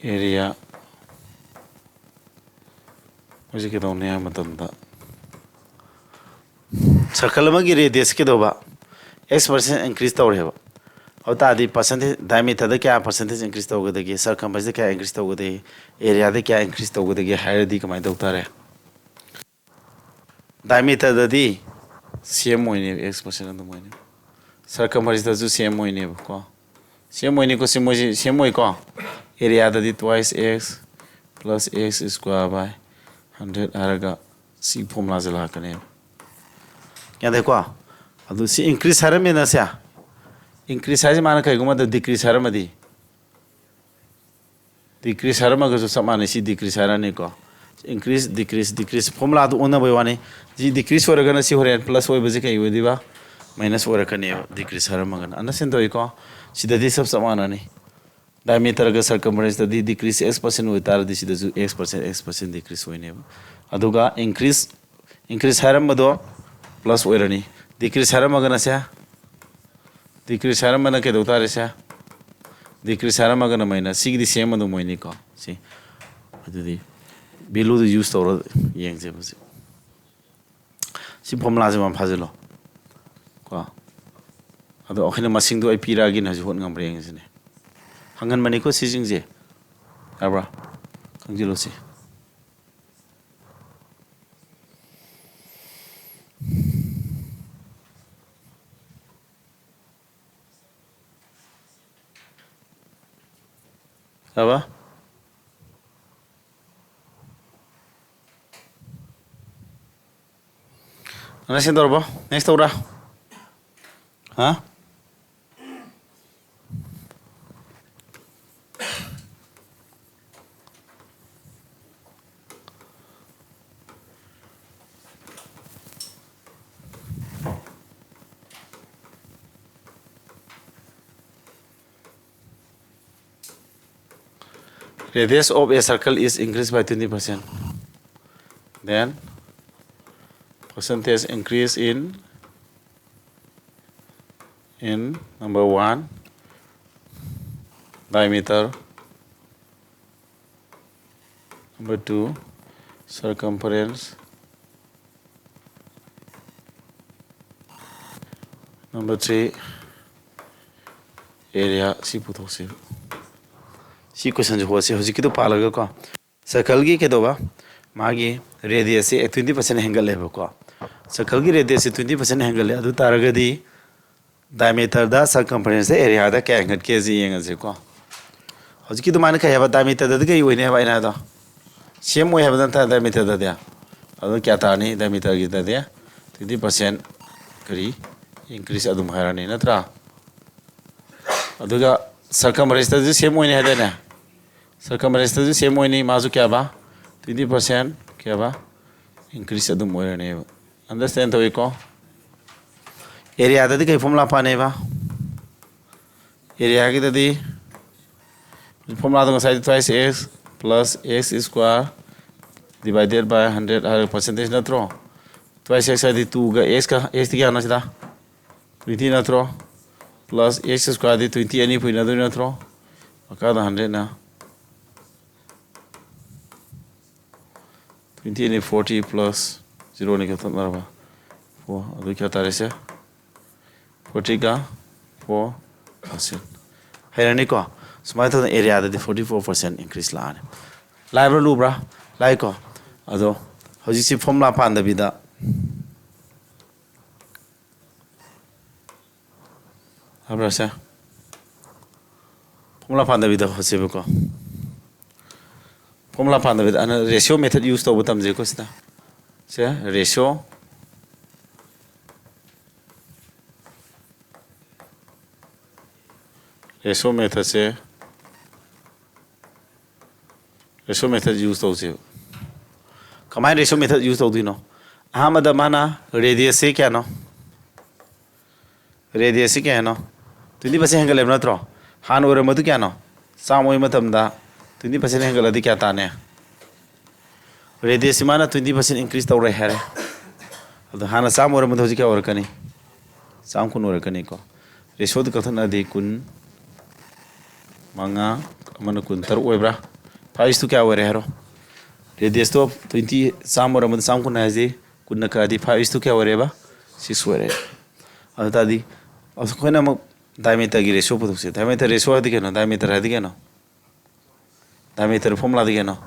area. ꯃꯣꯏꯁꯦ ꯀꯩꯗꯧꯅꯤ ꯍꯥꯏꯕ ꯃꯇꯝꯗ, circle ꯑꯃꯒꯤ radius ꯀꯩꯗꯧꯕ, x percent increase ꯇꯧꯔꯦꯕ꯫ ꯑꯗꯨ ꯇꯥꯔꯗꯤ percentage, diameterꯗ ꯀꯌꯥ percentage increase ꯇꯧꯒꯗꯒꯦ, circumferenceꯗ ꯀꯌꯥ increase ꯇꯧꯒꯗꯒꯦ, areaꯗ ꯀꯌꯥ increase ꯇꯧꯒꯗꯒꯦ ꯍꯥꯏꯔꯗꯤ ꯀꯃꯥꯏꯅ ꯇꯧ ꯇꯥꯔꯦ? Diameterꯗꯗꯤ same ꯑꯣꯏꯅꯦꯕ, x percent ꯑꯗꯨꯝ ꯑꯣꯏꯅꯦꯕ꯫ Circumferenceꯇꯁꯨ same ꯑꯣꯏꯅꯦꯕꯀꯣ, same ꯑꯣꯏꯅꯤꯀꯣ, ꯁꯤ ꯃꯣꯏꯁꯤ same ꯑꯣꯏꯀꯣ꯫ Areaꯗꯗꯤ twice x plus x square by hundred ꯍꯥꯏꯔꯒ ꯁꯤ formulaꯁꯦ ꯂꯥꯛꯀꯅꯦꯕ꯫ ꯌꯥꯗꯦꯀꯣ? ꯑꯗꯨ ꯁꯤ increase ꯍꯥꯏꯔꯝꯃꯦꯅ ꯁꯦ, increase ꯍꯥꯏꯁꯦ ꯃꯥꯅ ꯀꯩꯒꯨꯝꯕꯗ decrease ꯍꯥꯏꯔꯝꯃꯗꯤ, decrease ꯍꯥꯏꯔꯝꯃꯒꯁꯨ ꯆꯞ ꯃꯥꯟꯅꯩ, ꯁꯤ decrease ꯍꯥꯏꯔꯅꯤꯀꯣ꯫ Increase, decrease, decrease, formulaꯗꯨ ꯑꯣꯟꯅꯕꯩ ꯋꯥꯅꯤ꯫ ꯁꯤ decrease ꯑꯣꯏꯔꯒꯅ ꯁꯤ ꯍꯣꯔꯦꯟ plus ꯑꯣꯏꯕꯁꯤ ꯀꯩ ꯑꯣꯏꯗꯣꯏꯕ? Minus ꯑꯣꯏꯔꯛꯀꯅꯦꯕ, decrease ꯍꯥꯏꯔꯝꯃꯒꯅ꯫ Understand ꯇꯧꯏꯀꯣ? ꯁꯤꯗꯗꯤ ꯆꯞ ꯆꯞ ꯃꯥꯟꯅꯅꯤ꯫ Diameterꯒ circumferenceꯇꯗꯤ decrease x percent ꯑꯣꯏꯇꯥꯔꯗꯤ ꯁꯤꯗꯁꯨ x percent, x percent decrease ꯑꯣꯏꯅꯦꯕ꯫ ꯑꯗꯨꯒ increase, increase ꯍꯥꯏꯔꯝꯕꯗꯣ plus ꯑꯣꯏꯔꯅꯤ, decrease ꯍꯥꯏꯔꯝꯃꯒꯅ ꯁꯦ, decrease ꯍꯥꯏꯔꯝꯕꯅ ꯀꯩꯗꯧ ꯇꯥꯔꯦ ꯁꯦ? Decrease ꯍꯥꯏꯔꯝꯃꯒꯅ minus꯫ ꯁꯤꯒꯤꯗꯤ same ꯑꯗꯨꯝ ꯑꯣꯏꯅꯤꯀꯣ꯫ ꯁꯤ ꯑꯗꯨꯗꯤ valueꯗꯨ use ꯇꯧꯔ ꯌꯦꯡꯁꯦꯕ꯫ ꯁꯤ, ꯁꯤ formulaꯁꯦ ꯃꯥ ꯐꯥꯖꯤꯜꯂꯣ ꯀꯣ꯫ ꯑꯗꯣ ꯑꯩꯈꯣꯏꯅ ꯃꯁꯤꯡꯗꯣ ꯑꯩ ꯄꯤꯔꯛꯑꯒꯦꯅ ꯍꯧꯖꯤꯛ ꯍꯣꯠ ꯉꯝꯕ꯭ꯔꯥ ꯌꯦꯡꯁꯤꯅꯦ꯫ ꯍꯪꯍꯟꯕꯅꯤꯀꯣ ꯁꯤꯁꯤꯡꯁꯦ, ꯌꯥꯕ꯭ꯔꯥ? ꯈꯪꯖꯤꯜꯂꯣ ꯁꯤ꯫ ꯌꯥꯕ? Understand ꯇꯧꯔꯕꯣ? Next ꯇꯧꯔꯥ? ꯍꯥ? Radius of a circle is increased by twenty percent. Then percentage increase in in number one, diameter, number two, circumference, number three, area. ꯁꯤ ꯄꯨꯊꯣꯛꯁꯤ꯫ ꯁꯤ ꯀꯣꯏꯁꯟꯁꯦ ꯍꯣꯠꯁꯤ ꯍꯧꯖꯤꯛꯀꯤꯗꯣ ꯄꯥꯜꯂꯒꯀꯣ꯫ ꯁꯔꯀꯜꯒꯤ ꯀꯩꯗꯧꯕ? ꯃꯥꯒꯤ ꯔꯦꯗꯤꯌꯁꯁꯦ ꯇ꯭ꯋꯦꯟꯇꯤ ꯄꯥꯔꯁꯦꯟ ꯍꯦꯟꯒꯠꯂꯦꯕꯀꯣ꯫ ꯁꯔꯀꯜꯒꯤ ꯔꯦꯗꯤꯌꯁꯁꯦ ꯇ꯭ꯋꯦꯟꯇꯤ ꯄꯥꯔꯁꯦꯟ ꯍꯦꯟꯒꯠꯂꯦ꯫ ꯑꯗꯨ ꯇꯥꯔꯒꯗꯤ ꯗꯥꯏꯃꯤꯇꯔꯗ, ꯁꯔꯀꯝꯐꯔꯦꯟꯁꯇ, ꯑꯦꯔꯤꯌꯥꯗ ꯀꯌꯥ ꯍꯦꯟꯒꯠꯀꯦꯁꯦ ꯌꯦꯡꯉꯁꯤꯀꯣ꯫ ꯍꯧꯖꯤꯛꯀꯤ ꯑꯗꯨꯃꯥꯏꯅ ꯀꯩ ꯍꯥꯏꯕ? ꯗꯥꯏꯃꯤꯇꯔꯗꯗꯤ ꯀꯩ ꯑꯣꯏꯅꯤ ꯍꯥꯏꯕ ꯑꯩꯅ ꯍꯥꯏꯗꯣ? ꯁꯦꯝ ꯑꯣꯏ ꯍꯥꯏꯕ ꯅꯠꯇ꯭ꯔꯥ ꯗꯥꯏꯃꯤꯇꯔꯗꯗꯤ? ꯑꯗꯨ ꯀꯌꯥ ꯇꯥꯔꯅꯤ? ꯗꯥꯏꯃꯤꯇꯔꯒꯤꯗꯗꯤ ꯇ꯭ꯋꯦꯟꯇꯤ ꯄꯥꯔꯁꯦꯟ ꯀꯔꯤ? ꯏꯟꯀ꯭ꯔꯤꯁ ꯑꯗꯨꯝ ꯍꯥꯏꯔꯅꯤ ꯅꯠꯇ꯭ꯔꯥ? ꯑꯗꯨꯒ ꯁꯔꯀꯝꯐꯔꯦꯟꯁꯇꯁꯨ ꯁꯦꯝ ꯑꯣꯏꯅꯤ ꯍꯥꯏꯗꯥꯏꯅꯦ? ꯁꯔꯀꯝꯐꯔꯦꯟꯁꯇꯁꯨ ꯁꯦꯝ ꯑꯣꯏꯅꯤ꯫ ꯃꯥꯁꯨ ꯀꯌꯥꯕ? ꯇ꯭ꯋꯦꯟꯇꯤ ꯄꯥꯔꯁꯦꯟ ꯀꯌꯥꯕ? ꯏꯟꯀ꯭ꯔꯤꯁ ꯑꯗꯨꯝ ꯑꯣꯏꯔꯅꯦꯕ꯫ ꯑꯟꯗꯔꯁꯇꯦꯟ ꯇꯧꯏꯀꯣ? ꯑꯦꯔꯤꯌꯥꯗꯗꯤ ꯀꯩ ꯐꯣꯔꯃꯨꯂꯥ ꯄꯥꯅꯦꯕ? ꯑꯦꯔꯤꯌꯥꯒꯤꯗꯗꯤ ꯐꯣꯔꯃꯨꯂꯥꯗꯣ ꯉꯁꯥꯏ twice x plus x square divided by hundred ꯍꯥꯏꯔꯒ ꯄꯥꯔꯁꯦꯟꯇꯦꯖ ꯅꯠꯇ꯭ꯔꯣ? Twice x ꯍꯥꯏꯗꯤ ꯇꯨꯒ x ꯀ, x ꯇꯤ ꯀꯌꯥꯅꯣ ꯁꯤꯗ? ꯇ꯭ꯋꯦꯟꯇꯤ ꯅꯠꯇ꯭ꯔꯣ? Plus x square ꯗꯤ ꯇ꯭ꯋꯦꯟꯇꯤ ꯑꯅꯤ ꯄꯨꯏꯅꯗꯣꯏ ꯅꯠꯇ꯭ꯔꯣ? ꯃꯈꯥꯗ ꯍꯟꯗ꯭ꯔꯦꯠꯅ ꯇ꯭ꯋꯦꯟꯇꯤ ꯑꯅꯤ ꯐꯣꯔꯇꯤ ꯄ꯭ꯂꯁ ꯖꯤꯔꯣꯅꯤ ꯀꯛꯊꯠꯅꯔꯕ? ꯐꯣꯔ, ꯑꯗꯨ ꯀꯌꯥ ꯇꯥꯔꯦꯁꯦ? ꯐꯣꯔꯇꯤꯒ ꯐꯣꯔ ꯄꯥꯔꯁꯦꯟ꯫ ꯍꯩꯔꯅꯤꯀꯣ? ꯁꯨꯃꯥꯏꯅ ꯇꯧꯗꯅ ꯑꯦꯔꯤꯌꯥꯗꯗꯤ ꯐꯣꯔꯇꯤ ꯐꯣꯔ ꯄꯥꯔꯁꯦꯟ ꯏꯟꯀ꯭ꯔꯤꯁ ꯂꯥꯛꯑꯅꯤ꯫ ꯂꯥꯏꯕ꯭ꯔꯥ ꯂꯨꯕ꯭ꯔꯥ? ꯂꯥꯏꯀꯣ? ꯑꯗꯣ ꯍꯧꯖꯤꯛꯁꯤ ꯐꯣꯔꯃꯨꯂꯥ ꯄꯥꯟꯗꯕꯤꯗ ꯍꯥꯏꯕ꯭ꯔꯥ ꯁꯦ? ꯐꯣꯔꯃꯨꯂꯥ ꯄꯥꯟꯗꯕꯤꯗ ꯍꯣꯠꯁꯦꯕꯀꯣ꯫ ꯐꯣꯔꯃꯨꯂꯥ ꯄꯥꯟꯗꯕꯤꯗ ꯑꯅ ꯔꯦꯁꯤꯌꯣ ꯃꯦꯊꯠ ꯌꯨꯁ ꯇꯧꯕ ꯇꯝꯖꯩꯀꯣ ꯁꯤꯗ꯫ ꯁꯦ ꯔꯦꯁꯤꯌꯣ, ꯔꯦꯁꯤꯌꯣ ꯃꯦꯊꯠꯁꯦ, ꯔꯦꯁꯤꯌꯣ ꯃꯦꯊꯠ ꯌꯨꯁ ꯇꯧꯁꯦꯕ꯫ ꯀꯃꯥꯏꯅ ꯔꯦꯁꯤꯌꯣ ꯃꯦꯊꯠ ꯌꯨꯁ ꯇꯧꯗꯣꯏꯅꯣ? ꯑꯍꯥꯟꯕꯗ ꯃꯥꯅ ꯔꯦꯗꯤꯌꯁꯁꯦ ꯀꯌꯥꯅꯣ? ꯔꯦꯗꯤꯌꯁꯁꯤ ꯀꯌꯥꯅꯣ? ꯇ꯭ꯋꯦꯟꯇꯤ ꯄꯥꯔꯁꯦꯟ ꯍꯦꯟꯒꯠꯂꯦꯕ ꯅꯠꯇ꯭ꯔꯣ? ꯍꯥꯟꯅ ꯑꯣꯏꯔꯝꯕꯗꯨ ꯀꯌꯥꯅꯣ? ꯆꯥꯝꯃ ꯑꯣꯏꯕ ꯃꯇꯝꯗ ꯇ꯭ꯋꯦꯟꯇꯤ ꯄꯥꯔꯁꯦꯟ ꯍꯦꯟꯒꯠꯂꯗꯤ ꯀꯌꯥ ꯇꯥꯅꯤ? ꯔꯦꯗꯤꯌꯁꯁꯤ ꯃꯥꯅ ꯇ꯭ꯋꯦꯟꯇꯤ ꯄꯥꯔꯁꯦꯟ ꯏꯟꯀ꯭ꯔꯤꯁ ꯇꯧꯔꯦ ꯍꯥꯏꯔꯦ꯫ ꯑꯗꯣ ꯍꯥꯟꯅ ꯆꯥꯝꯃ ꯑꯣꯏꯔꯝꯕꯗꯣ ꯍꯧꯖꯤꯛ ꯀꯌꯥ ꯑꯣꯏꯔꯛꯀꯅꯤ? ꯆꯥꯝꯃ ꯀꯨꯟ ꯑꯣꯏꯔꯛꯀꯅꯤꯀꯣ꯫ ꯔꯦꯁꯤꯌꯣꯗ ꯀꯛꯊꯠꯅꯔꯗꯤ ꯀꯨꯟ ꯃꯉꯥ, ꯑꯃꯅ ꯀꯨꯟ ꯇꯔꯨꯛ ꯑꯣꯏꯕ꯭ꯔꯥ? Five is to ꯀꯌꯥ ꯑꯣꯏꯔꯦ ꯍꯥꯏꯔꯣ? ꯔꯦꯗꯤꯌꯁꯇꯣ twenty, ꯆꯥꯝꯃ ꯑꯣꯏꯔꯝꯕꯗ ꯆꯥꯝꯃ ꯀꯨꯟ ꯍꯥꯏꯁꯤ ꯀꯨꯟꯅ ꯀꯛꯑꯗꯤ five is to ꯀꯌꯥ ꯑꯣꯏꯔꯦꯕ? Six ꯑꯣꯏꯔꯦ꯫ ꯑꯗꯨ ꯇꯥꯔꯗꯤ ꯑꯩꯈꯣꯏꯅ ꯑꯃꯨꯛ ꯗꯥꯏꯃꯤꯇꯔꯒꯤ ꯔꯦꯁꯤꯌꯣ ꯄꯨꯊꯣꯛꯁꯦ꯫ ꯗꯥꯏꯃꯤꯇꯔ ꯔꯦꯁꯤꯌꯣ ꯍꯥꯏꯗꯤ ꯀꯩꯅꯣ? ꯗꯥꯏꯃꯤꯇꯔ ꯍꯥꯏꯗꯤ ꯀꯩꯅꯣ? ꯗꯥꯏꯃꯤꯇꯔ ꯐꯣꯔꯃꯨꯂꯥꯗꯤ ꯀꯩꯅꯣ?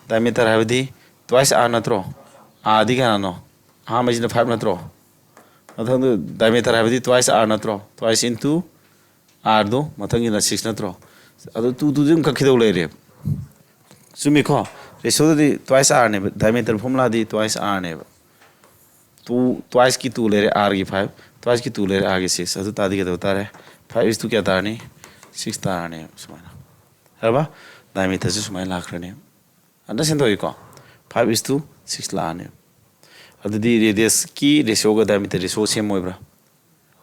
ꯗꯥꯏꯃꯤꯇꯔ ꯍꯥꯏꯕꯗꯤ twice R ꯅꯠꯇ꯭ꯔꯣ? R ꯗꯤ ꯀꯌꯥꯅꯣ? ꯑꯍꯥꯟꯕꯁꯤꯅ five ꯅꯠꯇ꯭ꯔꯣ? ꯃꯊꯪꯗ ꯗꯥꯏꯃꯤꯇꯔ ꯍꯥꯏꯕꯗꯤ twice R ꯅꯠꯇ꯭ꯔꯣ? Twice into R ꯗꯣ ꯃꯊꯪꯒꯤꯅ six ꯅꯠꯇ꯭ꯔꯣ? ꯑꯗꯨ two two ꯗꯤ ꯑꯗꯨꯝ ꯀꯛꯈꯤꯗꯧ ꯂꯩꯔꯦꯕ꯫ ꯆꯨꯝꯃꯤꯀꯣ? ꯔꯦꯁꯤꯌꯣꯗꯗꯤ twice R ꯅꯦꯕ, ꯗꯥꯏꯃꯤꯇꯔ ꯐꯣꯔꯃꯨꯂꯥꯗꯤ twice R ꯅꯦꯕ꯫ Two, twice ꯀꯤ two ꯂꯩꯔꯦ, R ꯒꯤ five, twice ꯀꯤ two ꯂꯩꯔꯦ, R ꯒꯤ six꯫ ꯑꯗꯨ ꯇꯥꯔꯗꯤ ꯀꯩꯗꯧ ꯇꯥꯔꯦ? Five is to ꯀꯌꯥ ꯇꯥꯔꯅꯤ? Six ꯇꯥꯔꯅꯦꯕ ꯁꯨꯃꯥꯏꯅ꯫ ꯍꯥꯏꯔꯕ? ꯗꯥꯏꯃꯤꯇꯔꯁꯨ ꯁꯨꯃꯥꯏꯅ ꯂꯥꯛꯈ꯭ꯔꯅꯤ꯫ Understand ꯇꯧꯏꯀꯣ? Five is to six ꯂꯥꯛꯑꯅꯤ꯫ ꯑꯗꯨꯗꯤ ꯔꯦꯗꯤꯌꯁꯀꯤ ꯔꯦꯁꯤꯌꯣꯒ ꯗꯥꯏꯃꯤꯇꯔ ꯔꯦꯁꯤꯌꯣ ꯁꯦꯝ ꯑꯣꯏꯕ꯭ꯔꯥ?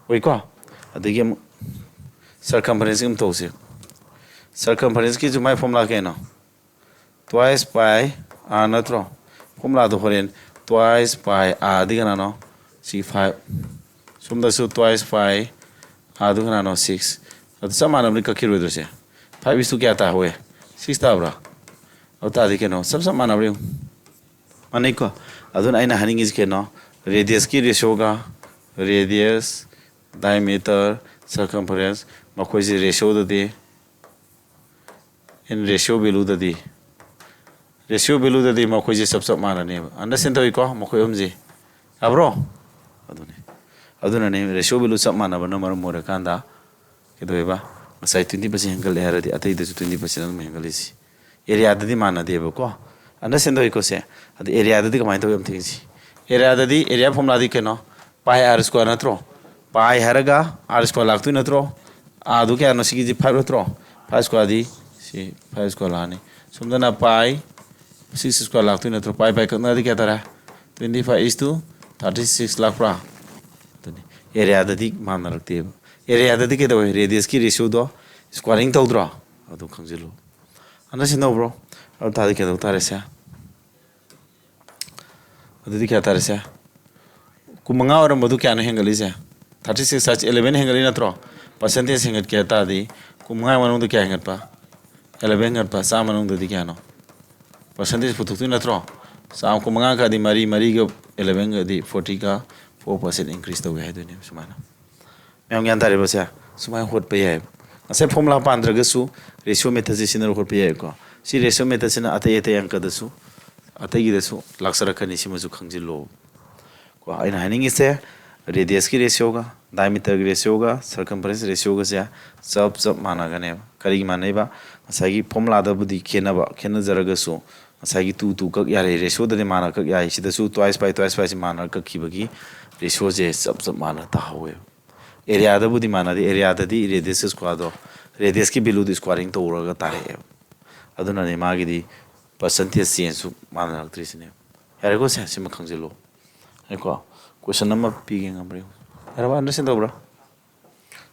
ꯑꯣꯏꯀꯣ? ꯑꯗꯒꯤ ꯑꯃꯨꯛ ꯁꯔꯀꯝꯐꯔꯦꯟꯁꯀꯤ ꯑꯃꯨꯛ ꯇꯧꯁꯦ꯫ ꯁꯔꯀꯝꯐꯔꯦꯟꯁꯀꯤꯁꯨ ꯃꯥꯏ ꯐꯣꯔꯃꯨꯂꯥ ꯀꯩꯅꯣ? Twice pi R ꯅꯠꯇ꯭ꯔꯣ? ꯐꯣꯔꯃꯨꯂꯥꯗꯣ ꯍꯣꯔꯦꯟ twice pi R ꯗꯤ ꯀꯅꯥꯅꯣ? ꯁꯤ five꯫ ꯁꯣꯝꯗꯁꯨ twice pi R ꯗꯨ ꯀꯅꯥꯅꯣ? Six꯫ ꯑꯗꯨ ꯆꯞ ꯃꯥꯟꯅꯕꯅꯤ ꯀꯛꯈꯤꯔꯣꯏꯗ꯭ꯔꯣ ꯁꯦ? Five is to ꯀꯌꯥ ꯇꯥꯍꯧꯋꯦ? Six ꯇꯥꯕ꯭ꯔꯥ? ꯑꯗꯨ ꯇꯥꯔꯗꯤ ꯀꯩꯅꯣ? ꯆꯞ ꯆꯞ ꯃꯥꯟꯅꯕ꯭ꯔꯥ ꯌꯦꯡꯉꯨ꯫ ꯃꯥꯟꯅꯩꯀꯣ? ꯑꯗꯨꯅ ꯑꯩꯅ ꯍꯥꯏꯅꯤꯡꯉꯤꯁꯤ ꯀꯩꯅꯣ? ꯔꯦꯗꯤꯌꯁꯀꯤ ꯔꯦꯁꯤꯌꯣꯒ, radius, diameter, circumference, ꯃꯈꯣꯏꯁꯤ ꯔꯦꯁꯤꯌꯣꯗꯗꯤ, in ratio value ꯗꯗꯤ, ꯔꯦꯁꯤꯌꯣ ꯚꯦꯂꯨꯗꯗꯤ ꯃꯈꯣꯏꯁꯦ ꯆꯞ ꯆꯞ ꯃꯥꯟꯅꯅꯦꯕ꯫ Understand ꯇꯧꯏꯀꯣ? ꯃꯈꯣꯏ ꯑꯍꯨꯝꯁꯦ꯫ ꯌꯥꯕ꯭ꯔꯣ? ꯑꯗꯨꯅꯤ꯫ ꯑꯗꯨꯅꯅꯦ ꯔꯦꯁꯤꯌꯣ ꯚꯦꯂꯨ ꯆꯞ ꯃꯥꯟꯅꯕꯅ ꯃꯔꯝ ꯑꯣꯏꯔꯀꯥꯟꯗ ꯀꯩꯗꯧꯋꯦꯕ? ꯉꯁꯥꯏ twenty percent ꯍꯦꯟꯒꯠꯂꯦ ꯍꯥꯏꯔꯗꯤ ꯑꯇꯩꯗꯁꯨ twenty percent ꯑꯗꯨꯝ ꯍꯦꯟꯒꯠꯂꯤꯁꯤ꯫ ꯑꯦꯔꯤꯌꯥꯗꯗꯤ ꯃꯥꯟꯅꯗꯦꯕꯀꯣ꯫ Understand ꯇꯧꯏꯀꯣ ꯁꯦ? ꯑꯗ ꯑꯦꯔꯤꯌꯥꯗꯗꯤ ꯀꯃꯥꯏꯅ ꯇꯧꯏ ꯑꯝꯇ ꯌꯦꯡꯁꯤ꯫ ꯑꯦꯔꯤꯌꯥꯗꯗꯤ ꯑꯦꯔꯤꯌꯥ ꯐꯣꯔꯃꯨꯂꯥꯗꯤ ꯀꯩꯅꯣ? Pi R square ꯅꯠꯇ꯭ꯔꯣ? Pi ꯍꯥꯏꯔꯒ R square ꯂꯥꯛꯇꯣꯏ ꯅꯠꯇ꯭ꯔꯣ? R ꯗꯨ ꯀꯌꯥꯅꯣ? ꯁꯤꯒꯤꯗꯤ five ꯅꯠꯇ꯭ꯔꯣ? Five square ꯗꯤ ꯁꯤ five square ꯂꯥꯛꯑꯅꯤ꯫ ꯁꯣꯝꯗꯅ pi six square ꯂꯥꯛꯇꯣꯏ ꯅꯠꯇ꯭ꯔꯣ? Pi pi ꯀꯛꯅꯔꯗꯤ ꯀꯌꯥ ꯇꯥꯔꯦ? Twenty five is to thirty six ꯂꯥꯛꯄ꯭ꯔꯥ? ꯑꯗꯨꯅꯤ꯫ ꯑꯦꯔꯤꯌꯥꯗꯗꯤ ꯃꯥꯟꯅꯔꯛꯇꯦꯕ꯫ ꯑꯦꯔꯤꯌꯥꯗꯗꯤ ꯀꯩꯗꯧꯋꯦ? ꯔꯦꯗꯤꯌꯁꯀꯤ ꯔꯦꯁꯤꯌꯣꯗꯣ squaring ꯇꯧꯗ꯭ꯔꯣ? ꯑꯗꯨ ꯈꯪꯖꯤꯜꯂꯨ꯫ Understand ꯇꯧꯕ꯭ꯔꯣ? ꯑꯗꯨ ꯇꯥꯔꯗꯤ ꯀꯩꯗꯧ ꯇꯥꯔꯦ ꯁꯦ? ꯑꯗꯨꯗꯤ ꯀꯌꯥ ꯇꯥꯔꯦ ꯁꯦ? ꯀꯨꯟꯃꯉꯥ ꯑꯣꯏꯔꯝꯕꯗꯨ ꯀꯌꯥꯅꯣ ꯍꯦꯟꯒꯠꯂꯤꯁꯦ? Thirty six ꯍꯥꯏꯁꯦ eleven ꯍꯦꯟꯒꯠꯂꯤ ꯅꯠꯇ꯭ꯔꯣ? Percentage ꯍꯦꯟꯒꯠꯀꯦ ꯍꯥꯏ ꯇꯥꯔꯗꯤ ꯀꯨꯟꯃꯉꯥ ꯃꯅꯨꯡꯗ ꯀꯌꯥ ꯍꯦꯟꯒꯠꯄ? Eleven ꯍꯦꯟꯒꯠꯄ꯫ ꯆꯥꯝꯃ ꯃꯅꯨꯡꯗꯗꯤ ꯀꯌꯥꯅꯣ? Percentage ꯄꯨꯊꯣꯛꯇꯣꯏ ꯅꯠꯇ꯭ꯔꯣ? ꯆꯥꯝꯃ, ꯀꯨꯟꯃꯉꯥ ꯀꯗꯤ ꯃꯔꯤ, ꯃꯔꯤꯒ eleven ꯒꯗꯤ forty ꯒ four percent increase ꯇꯧꯋꯦ ꯍꯥꯏꯗꯣꯏꯅꯦꯕ ꯁꯨꯃꯥꯏꯅ꯫ ꯃꯌꯥꯝ ꯒ꯭ꯌꯥꯟ ꯇꯥꯔꯤꯕꯁꯦ? ꯁꯨꯃꯥꯏꯅ ꯍꯣꯠꯄ ꯌꯥꯏꯑꯕ꯫ ꯉꯁꯥꯏ formula ꯄꯥꯟꯗ꯭ꯔꯒꯁꯨ ratio method ꯁꯦ ꯁꯤꯖꯤꯟꯅꯔꯒ ꯍꯣꯠꯄ ꯌꯥꯏꯀꯣ꯫ ꯁꯤ ratio method ꯁꯤꯅ ꯑꯇꯩ ꯑꯇꯩ ꯑꯪꯀꯗꯁꯨ, ꯑꯇꯩꯒꯤꯗꯁꯨ ꯂꯥꯛꯆꯔꯛꯀꯅꯤ꯫ ꯁꯤꯃꯁꯨ ꯈꯪꯖꯤꯜꯂꯣ꯫ ꯀꯣ, ꯑꯩꯅ ꯍꯥꯏꯅꯤꯡꯉꯤꯁꯦ, radius ꯀꯤ ratio ꯒ, diameter ꯒꯤ ratio ꯒ, circumference ratio ꯒꯁꯦ ꯆꯞ ꯆꯞ ꯃꯥꯟꯅꯒꯅꯦꯕ꯫ ꯀꯔꯤꯒꯤ ꯃꯥꯟꯅꯩꯕ? ꯉꯁꯥꯏꯒꯤ formula ꯗꯕꯨꯗꯤ ꯈꯦꯠꯅꯕ, ꯈꯦꯠꯅꯖꯔꯒꯁꯨ ꯉꯁꯥꯏꯒꯤ two two ꯀꯛ ꯌꯥꯔꯦ, ratio ꯗꯗꯤ ꯃꯥꯟꯅ ꯀꯛ ꯌꯥꯏ꯫ ꯁꯤꯗꯁꯨ twice pi twice pi ꯁꯤ ꯃꯥꯟꯅ ꯀꯛꯈꯤꯕꯒꯤ ratio ꯁꯦ ꯆꯞ ꯆꯞ ꯃꯥꯟꯅ ꯇꯥꯍꯧꯋꯦꯕ꯫ Area ꯗꯕꯨꯗꯤ ꯃꯥꯟꯅꯗꯦ, area ꯗꯗꯤ radius square ꯗꯣ, radius ꯀꯤ value ꯗꯨ squaring ꯇꯧꯔꯒ ꯇꯥꯔꯛꯑꯦꯕ꯫ ꯑꯗꯨꯅꯅꯦ ꯃꯥꯒꯤꯗꯤ percentage change ꯁꯨ ꯃꯥꯟꯅꯔꯛꯇ꯭ꯔꯤꯁꯤꯅꯦ꯫ ꯌꯥꯔꯦꯀꯣ ꯁꯦ? ꯁꯤꯃ ꯈꯪꯖꯤꯜꯂꯣ꯫ ꯉꯥꯏꯈꯣ, question ꯑꯃ ꯄꯤꯒꯦ, ꯉꯝꯕ꯭ꯔꯥ ꯌꯦꯡꯉꯨ꯫ ꯌꯥꯔꯕ? Understand ꯇꯧꯕ꯭ꯔꯥ?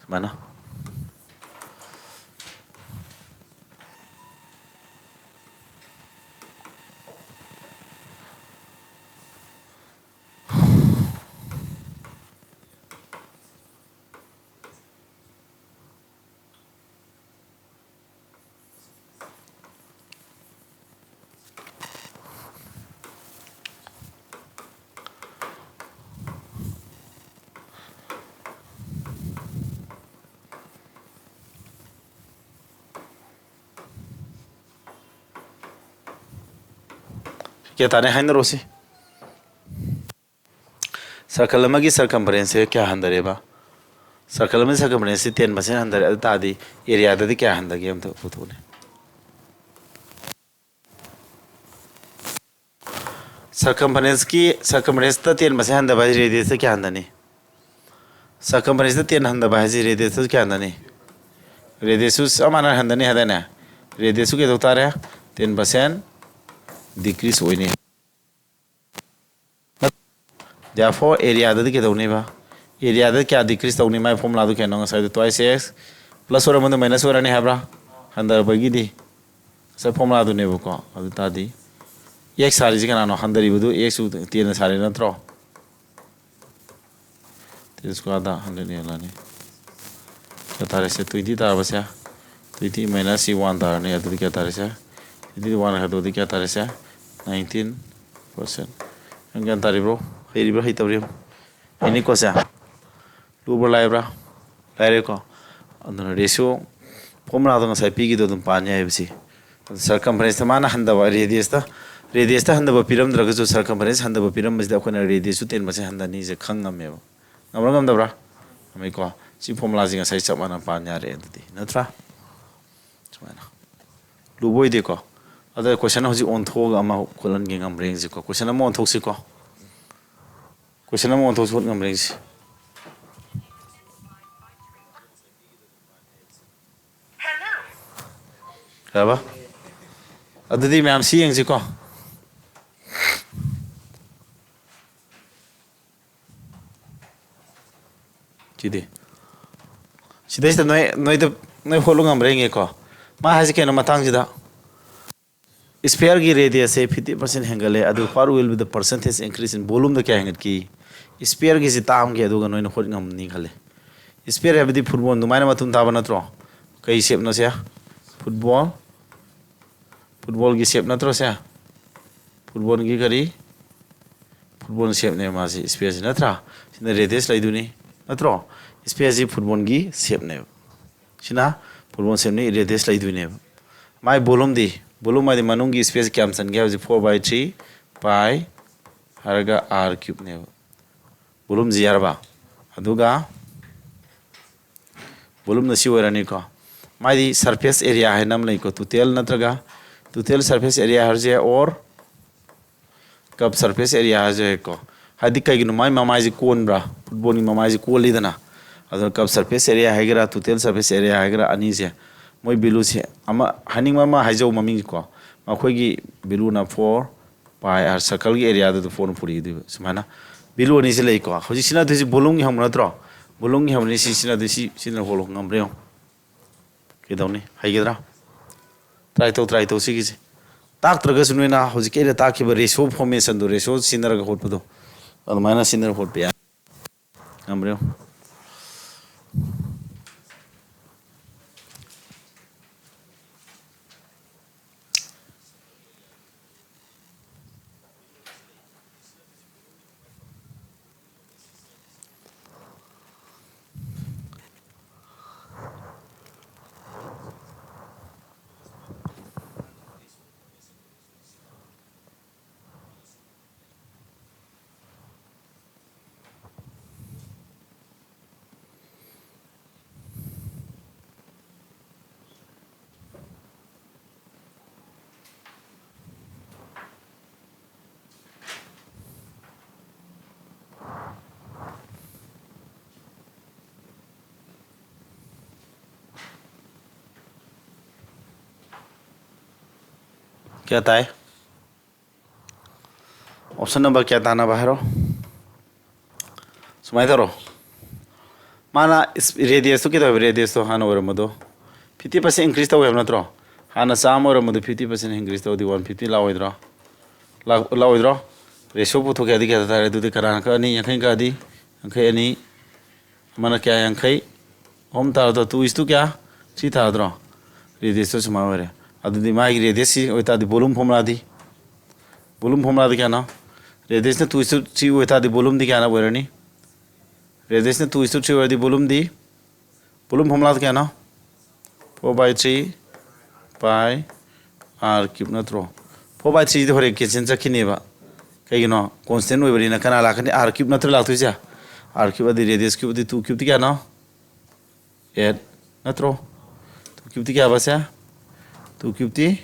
ꯁꯨꯃꯥꯏꯅ꯫ ꯀꯌꯥ ꯇꯥꯅꯤ ꯍꯥꯏꯅꯔꯣꯁꯤ꯫ Circle ꯑꯃꯒꯤ circumference ꯁꯦ ꯀꯌꯥ ꯍꯟꯊꯔꯦꯕ? Circle ꯑꯃꯒꯤ circumference ꯁꯤ ten percent ꯍꯟꯊꯔꯦ꯫ ꯑꯗꯨ ꯇꯥꯔꯗꯤ area ꯗꯗꯤ ꯀꯌꯥ ꯍꯟꯊꯒꯦ ꯑꯝꯇ ꯄꯨꯊꯣꯛꯎꯅꯦ꯫ Circumference ꯀꯤ, circumference ꯇ ten percent ꯍꯟꯊꯕ ꯍꯥꯏꯁꯦ radius ꯇ ꯀꯌꯥ ꯍꯟꯊꯅꯤ? Circumference ꯇ ten ꯍꯟꯊꯕ ꯍꯥꯏꯁꯦ radius ꯇꯁꯨ ꯀꯌꯥ ꯍꯟꯊꯅꯤ? Radius ꯁꯨ ꯆꯞ ꯃꯥꯟꯅꯅ ꯍꯟꯊꯅꯤ ꯍꯥꯏꯗꯥꯏꯅꯦ? Radius ꯁꯨ ꯀꯩꯗꯧ ꯇꯥꯔꯦ? Ten percent decrease ꯑꯣꯏꯅꯤ꯫ Therefore, area ꯗꯗꯤ ꯀꯩꯗꯧꯅꯦꯕ? Area ꯗ ꯀꯌꯥ decrease ꯇꯧꯅꯤ? ꯃꯥꯏ formula ꯗꯨ ꯀꯩꯅꯣ? ꯉꯁꯥꯏꯗꯣ twice x plus ꯑꯣꯏꯔꯝꯕꯗꯣ minus ꯑꯣꯏꯔꯅꯤ ꯍꯥꯏꯕ꯭ꯔꯥ? ꯍꯟꯊꯔꯛꯄꯒꯤꯗꯤ ꯉꯁꯥꯏ formula ꯗꯨꯅꯦꯕꯀꯣ꯫ ꯑꯗꯨ ꯇꯥꯔꯗꯤ x ꯁꯥꯔꯤꯁꯤ ꯀꯅꯥꯅꯣ? ꯍꯟꯊꯔꯤꯕꯗꯨ x ꯁꯨ ten ꯅ ꯁꯥꯔꯤ ꯅꯠꯇ꯭ꯔꯣ? ꯁꯤ ꯁ꯭ꯀ꯭ꯋꯥꯔꯗ ꯍꯟꯗ꯭ꯔꯦꯠ ꯌꯦꯡꯂꯅꯤ꯫ ꯀꯌꯥ ꯇꯥꯔꯦ ꯁꯦ? ꯇ꯭ꯋꯦꯟꯇꯤ ꯇꯥꯔꯕ ꯁꯦ? ꯇ꯭ꯋꯦꯟꯇꯤ ꯃꯥꯏꯅꯁ ꯁꯤ ꯋꯥꯟ ꯇꯥꯔꯅꯤ꯫ ꯑꯗꯨꯗꯤ ꯀꯌꯥ ꯇꯥꯔꯦ ꯁꯦ? ꯇ꯭ꯋꯦꯟꯇꯤ ꯋꯥꯟ ꯍꯥꯏꯗꯣꯛꯑꯗꯤ ꯀꯌꯥ ꯇꯥꯔꯦ ꯁꯦ? Nineteen percent. ꯅꯪ ꯒ꯭ꯌꯥꯟ ꯇꯥꯔꯤꯕ꯭ꯔꯣ? ꯍꯩꯔꯤꯕ꯭ꯔꯥ ꯍꯩꯇꯕ꯭ꯔꯥ ꯌꯦꯡꯉꯨ꯫ ꯍꯩꯅꯤꯀꯣ ꯁꯦ? ꯂꯨꯕ꯭ꯔꯥ ꯂꯥꯏꯕ꯭ꯔꯥ? ꯂꯥꯏꯔꯦꯀꯣ꯫ ꯑꯗꯨꯅ ꯔꯦꯁꯤꯌꯣ ꯐꯣꯔꯃꯨꯂꯥꯗꯣ ꯉꯁꯥꯏ ꯄꯤꯈꯤꯗꯣ ꯑꯗꯨꯝ ꯄꯥꯟ ꯌꯥꯏꯕ ꯁꯤ꯫ ꯑꯗꯨ ꯁꯔꯀꯝꯐꯔꯦꯟꯁꯇ ꯃꯥꯅ ꯍꯟꯊꯕ, ꯔꯦꯗꯤꯌꯁꯇ, ꯔꯦꯗꯤꯌꯁꯇ ꯍꯟꯊꯕ ꯄꯤꯔꯝꯗ꯭ꯔꯒꯁꯨ ꯁꯔꯀꯝꯐꯔꯦꯟꯁ ꯍꯟꯊꯕ ꯄꯤꯔꯝꯕꯁꯤꯗ ꯑꯩꯈꯣꯏꯅ ꯔꯦꯗꯤꯌꯁꯁꯨ ꯇꯦꯟ ꯄꯥꯔꯁꯦꯟ ꯍꯟꯊꯅꯤꯁꯦ ꯈꯪ ꯉꯝꯃꯦꯕ꯫ ꯉꯝꯕ꯭ꯔꯥ ꯉꯝꯗꯕ꯭ꯔꯥ? ꯉꯝꯃꯤꯀꯣ꯫ ꯁꯤ ꯐꯣꯔꯃꯨꯂꯥꯁꯤ ꯉꯁꯥꯏ ꯆꯞ ꯃꯥꯟꯅ ꯄꯥꯟ ꯌꯥꯔꯦ ꯑꯗꯨꯗꯤ, ꯅꯠꯇ꯭ꯔꯥ? ꯁꯨꯃꯥꯏꯅ꯫ ꯂꯨꯕ ꯑꯣꯏꯗꯦꯀꯣ꯫ ꯑꯗ ꯀꯣꯏꯁꯟ ꯍꯧꯖꯤꯛ ꯑꯣꯟꯊꯣꯛꯑꯒ ꯑꯃ ꯍꯣꯠꯍꯟꯒꯦ ꯉꯝꯕ꯭ꯔꯥ ꯌꯦꯡꯁꯤꯀꯣ꯫ ꯀꯣꯏꯁꯟ ꯑꯃ ꯑꯣꯟꯊꯣꯛꯁꯤꯀꯣ꯫ ꯀꯣꯏꯁꯟ ꯑꯃ ꯑꯣꯟꯊꯣꯛꯁꯤ ꯍꯣꯠ ꯉꯝꯕ꯭ꯔꯥ ꯌꯦꯡꯁꯤ꯫ ꯌꯥꯔꯕ? ꯑꯗꯨꯗꯤ ꯃꯌꯥꯝ ꯁꯤ ꯌꯦꯡꯁꯤꯀꯣ꯫ ꯁꯤꯗꯤ꯫ ꯁꯤꯗꯩꯁꯤꯗ ꯅꯣꯏ, ꯅꯣꯏꯗ, ꯅꯣꯏ ꯍꯣꯠꯂꯨ ꯉꯝꯕ꯭ꯔꯥ ꯌꯦꯡꯒꯦꯀꯣ꯫ ꯃꯥ ꯍꯥꯏꯁꯦ ꯀꯩꯅꯣ ꯃꯇꯥꯡꯁꯤꯗ? ꯏꯁꯐꯤꯌꯔꯒꯤ ꯔꯦꯗꯤꯌꯁꯁꯦ ꯐꯤꯐꯇꯤ ꯄꯥꯔꯁꯦꯟ ꯍꯦꯟꯒꯠꯂꯦ, ꯑꯗꯨ what will be the percentage increase in volume ꯗ ꯀꯌꯥ ꯍꯦꯟꯒꯠꯈꯤ? ꯏꯁꯐꯤꯌꯔꯒꯤꯁꯤ ꯇꯥꯝꯒꯦ, ꯑꯗꯨꯒ ꯅꯣꯏꯅ ꯍꯣꯠ ꯉꯝꯅꯤ ꯈꯜꯂꯦ꯫ ꯏꯁꯐꯤꯌꯔ ꯍꯥꯏꯕꯗꯤ ꯐꯨꯠꯕꯣꯜ ꯑꯗꯨꯃꯥꯏꯅ ꯃꯇꯨꯝ ꯇꯥꯕ ꯅꯠꯇ꯭ꯔꯣ? ꯀꯩ ꯁꯦꯞꯅꯣ ꯁꯦ? ꯐꯨꯠꯕꯣꯜ, ꯐꯨꯠꯕꯣꯜꯒꯤ ꯁꯦꯞ ꯅꯠꯇ꯭ꯔꯣ ꯁꯦ? ꯐꯨꯠꯕꯣꯜꯒꯤ ꯀꯔꯤ? ꯐꯨꯠꯕꯣꯜ ꯁꯦꯞꯅꯦ ꯃꯥꯁꯤ, ꯏꯁꯐꯤꯌꯔꯁꯤ ꯅꯠꯇ꯭ꯔꯥ? ꯁꯤꯅ ꯔꯦꯗꯤꯌꯁ ꯂꯩꯗꯣꯏꯅꯤ, ꯅꯠꯇ꯭ꯔꯣ? ꯏꯁꯐꯤꯌꯔꯁꯤ ꯐꯨꯠꯕꯣꯜꯒꯤ ꯁꯦꯞꯅꯦꯕ꯫ ꯁꯤꯅ ꯐꯨꯠꯕꯣꯜ ꯁꯦꯞꯅꯤ, ꯔꯦꯗꯤꯌꯁ ꯂꯩꯗꯣꯏꯅꯦꯕ꯫ ꯃꯥꯏ ꯚꯣꯂꯨꯝꯗꯤ, ꯚꯣꯂꯨꯝ ꯍꯥꯏꯗꯤ ꯃꯅꯨꯡꯒꯤ ꯏꯁꯄꯦꯁ ꯀꯌꯥꯝ ꯆꯟꯒꯦ ꯍꯥꯏꯕꯁꯤ ꯐꯣꯔ ꯕꯥꯏ ꯊ꯭ꯔꯤ ꯄꯥꯏ ꯍꯥꯏꯔꯒ ꯑꯥꯔ ꯀ꯭ꯌꯨꯕꯅꯦꯕ꯫ ꯚꯣꯂꯨꯝꯁꯤ ꯌꯥꯔꯕ? ꯑꯗꯨꯒ ꯚꯣꯂꯨꯝꯅ ꯁꯤ ꯑꯣꯏꯔꯅꯤꯀꯣ꯫ ꯃꯥꯏꯗꯤ ꯁꯔꯐꯦꯁ ꯑꯦꯔꯤꯌꯥ ꯍꯥꯏꯅ ꯑꯃ ꯂꯩꯀꯣ, ꯇꯣꯇꯦꯜ ꯅꯠꯇ꯭ꯔꯒ ꯇꯣꯇꯦꯜ ꯁꯔꯐꯦꯁ ꯑꯦꯔꯤꯌꯥ ꯍꯥꯏꯔꯁꯨ ꯌꯥꯏ, ꯑꯣꯔ ꯀꯞ ꯁꯔꯐꯦꯁ ꯑꯦꯔꯤꯌꯥ ꯍꯥꯏꯔꯁꯨ ꯌꯥꯏꯀꯣ꯫ ꯍꯥꯏꯗꯤ ꯀꯩꯒꯤꯅꯣ ꯃꯥꯏ ꯃꯃꯥꯏꯁꯤ ꯀꯣꯟꯕ꯭ꯔꯥ? ꯐꯨꯠꯕꯣꯜꯒꯤ ꯃꯃꯥꯏꯁꯤ ꯀꯣꯜꯂꯤꯗꯅ꯫ ꯑꯗꯨꯅ ꯀꯞ ꯁꯔꯐꯦꯁ ꯑꯦꯔꯤꯌꯥ ꯍꯥꯏꯒꯦꯔꯥ, ꯇꯣꯇꯦꯜ ꯁꯔꯐꯦꯁ ꯑꯦꯔꯤꯌꯥ ꯍꯥꯏꯒꯦꯔꯥ, ꯑꯅꯤꯁꯦ ꯃꯣꯏ ꯚꯦꯂꯨꯁꯦ ꯑꯃ ꯍꯥꯏꯅꯤꯡꯕ ꯑꯃ ꯍꯥꯏꯖꯧ ꯃꯃꯤꯡꯁꯤꯀꯣ꯫ ꯃꯈꯣꯏꯒꯤ ꯚꯦꯂꯨꯅ ꯐꯣꯔ ꯄꯥꯏ ꯑꯥꯔ, ꯁꯔꯀꯜꯒꯤ ꯑꯦꯔꯤꯌꯥꯗꯨꯗ ꯐꯣꯔꯅ ꯄꯨꯔꯛꯏꯗꯣꯏꯕ꯫ ꯁꯨꯃꯥꯏꯅ ꯚꯦꯂꯨ ꯑꯅꯤꯁꯦ ꯂꯩꯀꯣ꯫ ꯍꯧꯖꯤꯛ ꯁꯤꯖꯤꯟꯅꯗꯣꯏꯁꯤ ꯚꯣꯂꯨꯝꯒꯤ ꯍꯪꯕ ꯅꯠꯇ꯭ꯔꯣ? ꯚꯣꯂꯨꯝꯒꯤ ꯍꯪꯕꯅꯤ꯫ ꯁꯤ ꯁꯤꯖꯤꯟꯅꯗꯣꯏꯁꯤ, ꯁꯤꯖꯤꯟꯅ ꯍꯣꯠꯂꯣ, ꯉꯝꯕ꯭ꯔꯥ ꯌꯦꯡꯉꯣ꯫ ꯀꯩꯗꯧꯅꯤ? ꯍꯩꯒꯗ꯭ꯔꯥ? ꯇ꯭ꯔꯥꯏ ꯇꯧ, ꯇ꯭ꯔꯥꯏ ꯇꯧ ꯁꯤꯒꯤꯁꯦ꯫ ꯇꯥꯛꯇ꯭ꯔꯒꯁꯨ ꯅꯣꯏꯅ ꯍꯧꯖꯤꯛꯀꯤ ꯑꯩꯅ ꯇꯥꯛꯈꯤꯕ ꯔꯦꯁꯤꯌꯣ ꯐꯣꯔꯃꯦꯁꯟꯗꯣ, ꯔꯦꯁꯤꯌꯣ ꯁꯤꯖꯤꯟꯅꯔꯒ ꯍꯣꯠꯄꯗꯣ, ꯑꯗꯨꯃꯥꯏꯅ ꯁꯤꯖꯤꯟꯅꯔꯒ ꯍꯣꯠꯄ ꯌꯥꯏ꯫ ꯉꯝꯕ꯭ꯔꯥ ꯌꯦꯡꯉꯣ꯫ ꯀꯌꯥ ꯇꯥꯏ? Option number ꯀꯌꯥ ꯇꯥꯟꯅꯕ ꯍꯥꯏꯔꯣ? ꯁꯨꯃꯥꯏꯅ ꯇꯧꯔꯣ꯫ ꯃꯥꯅ ꯔꯦꯗꯤꯌꯁꯇꯣ ꯀꯩꯗꯧꯋꯦꯕ? ꯔꯦꯗꯤꯌꯁꯇꯣ ꯍꯥꯟꯅ ꯑꯣꯏꯔꯝꯕꯗꯣ fifty percent increase ꯇꯧꯋꯦ ꯍꯥꯏꯕ ꯅꯠꯇ꯭ꯔꯣ? ꯍꯥꯟꯅ ꯆꯥꯝꯃ ꯑꯣꯏꯔꯝꯕꯗꯣ fifty percent increase ꯇꯧꯔꯗꯤ one fifty ꯂꯥꯛꯑꯣꯏꯗ꯭ꯔꯣ? ꯂꯥꯛ-, ꯂꯥꯛꯑꯣꯏꯗ꯭ꯔꯣ? ꯔꯦꯁꯤꯌꯣ ꯄꯨꯊꯣꯛꯀꯦ ꯍꯥꯏꯗꯤ ꯀꯌꯥ ꯇꯥꯔꯦ? ꯑꯗꯨꯗꯤ ꯀꯅꯥꯅ ꯀꯛꯑꯅꯤ? ꯌꯥꯡꯈꯩ ꯀꯛꯑꯗꯤ ꯌꯥꯡꯈꯩ ꯑꯅꯤ, ꯑꯃꯅ ꯀꯌꯥ? ꯌꯥꯡꯈꯩ ꯑꯍꯨꯝ ꯇꯥꯔꯗ꯭ꯔꯣ? Two is to ꯀꯌꯥ? Three ꯇꯥꯔꯗ꯭ꯔꯣ? ꯔꯦꯗꯤꯌꯁꯇꯣ ꯁꯨꯃꯥꯏꯅ ꯑꯣꯏꯔꯦ꯫ ꯑꯗꯨꯗꯤ ꯃꯥꯒꯤ ꯔꯦꯗꯤꯌꯁꯁꯤ ꯑꯣꯏꯇꯥꯔꯗꯤ ꯕꯣꯂꯨꯝ ꯐꯣꯔꯃꯨꯂꯥꯗꯤ? ꯕꯣꯂꯨꯝ ꯐꯣꯔꯃꯨꯂꯥꯗꯤ ꯀꯌꯥꯅꯣ? ꯔꯦꯗꯤꯌꯁꯅ two is to three ꯑꯣꯏꯇꯥꯔꯗꯤ ꯕꯣꯂꯨꯝꯗꯤ ꯀꯌꯥꯅ ꯑꯣꯏꯔꯅꯤ? ꯔꯦꯗꯤꯌꯁꯅ two is to three ꯑꯣꯏꯔꯗꯤ ꯕꯣꯂꯨꯝꯗꯤ? ꯕꯣꯂꯨꯝ ꯐꯣꯔꯃꯨꯂꯥꯗꯤ ꯀꯌꯥꯅꯣ? Four by three pi r cube ꯅꯠꯇ꯭ꯔꯣ? Four by threeꯗꯤ ꯍꯣꯔꯦꯟ cancel ꯆꯠꯈꯤꯅꯦꯕ꯫ ꯀꯩꯒꯤꯅꯣ? Constant ꯑꯣꯏꯕꯅꯤꯅ꯫ ꯀꯅꯥ ꯂꯥꯛꯀꯅꯤ? R cube ꯅꯠꯇ꯭ꯔꯣ ꯂꯥꯛꯇꯣꯏꯁꯦ? R cube ꯑꯗꯤ radius cube ꯑꯗꯤ two cubeꯇꯤ ꯀꯌꯥꯅꯣ? Eight ꯅꯠꯇ꯭ꯔꯣ? Two cubeꯇꯤ ꯀꯌꯥꯕ ꯁꯦ? Two cubeꯇꯤ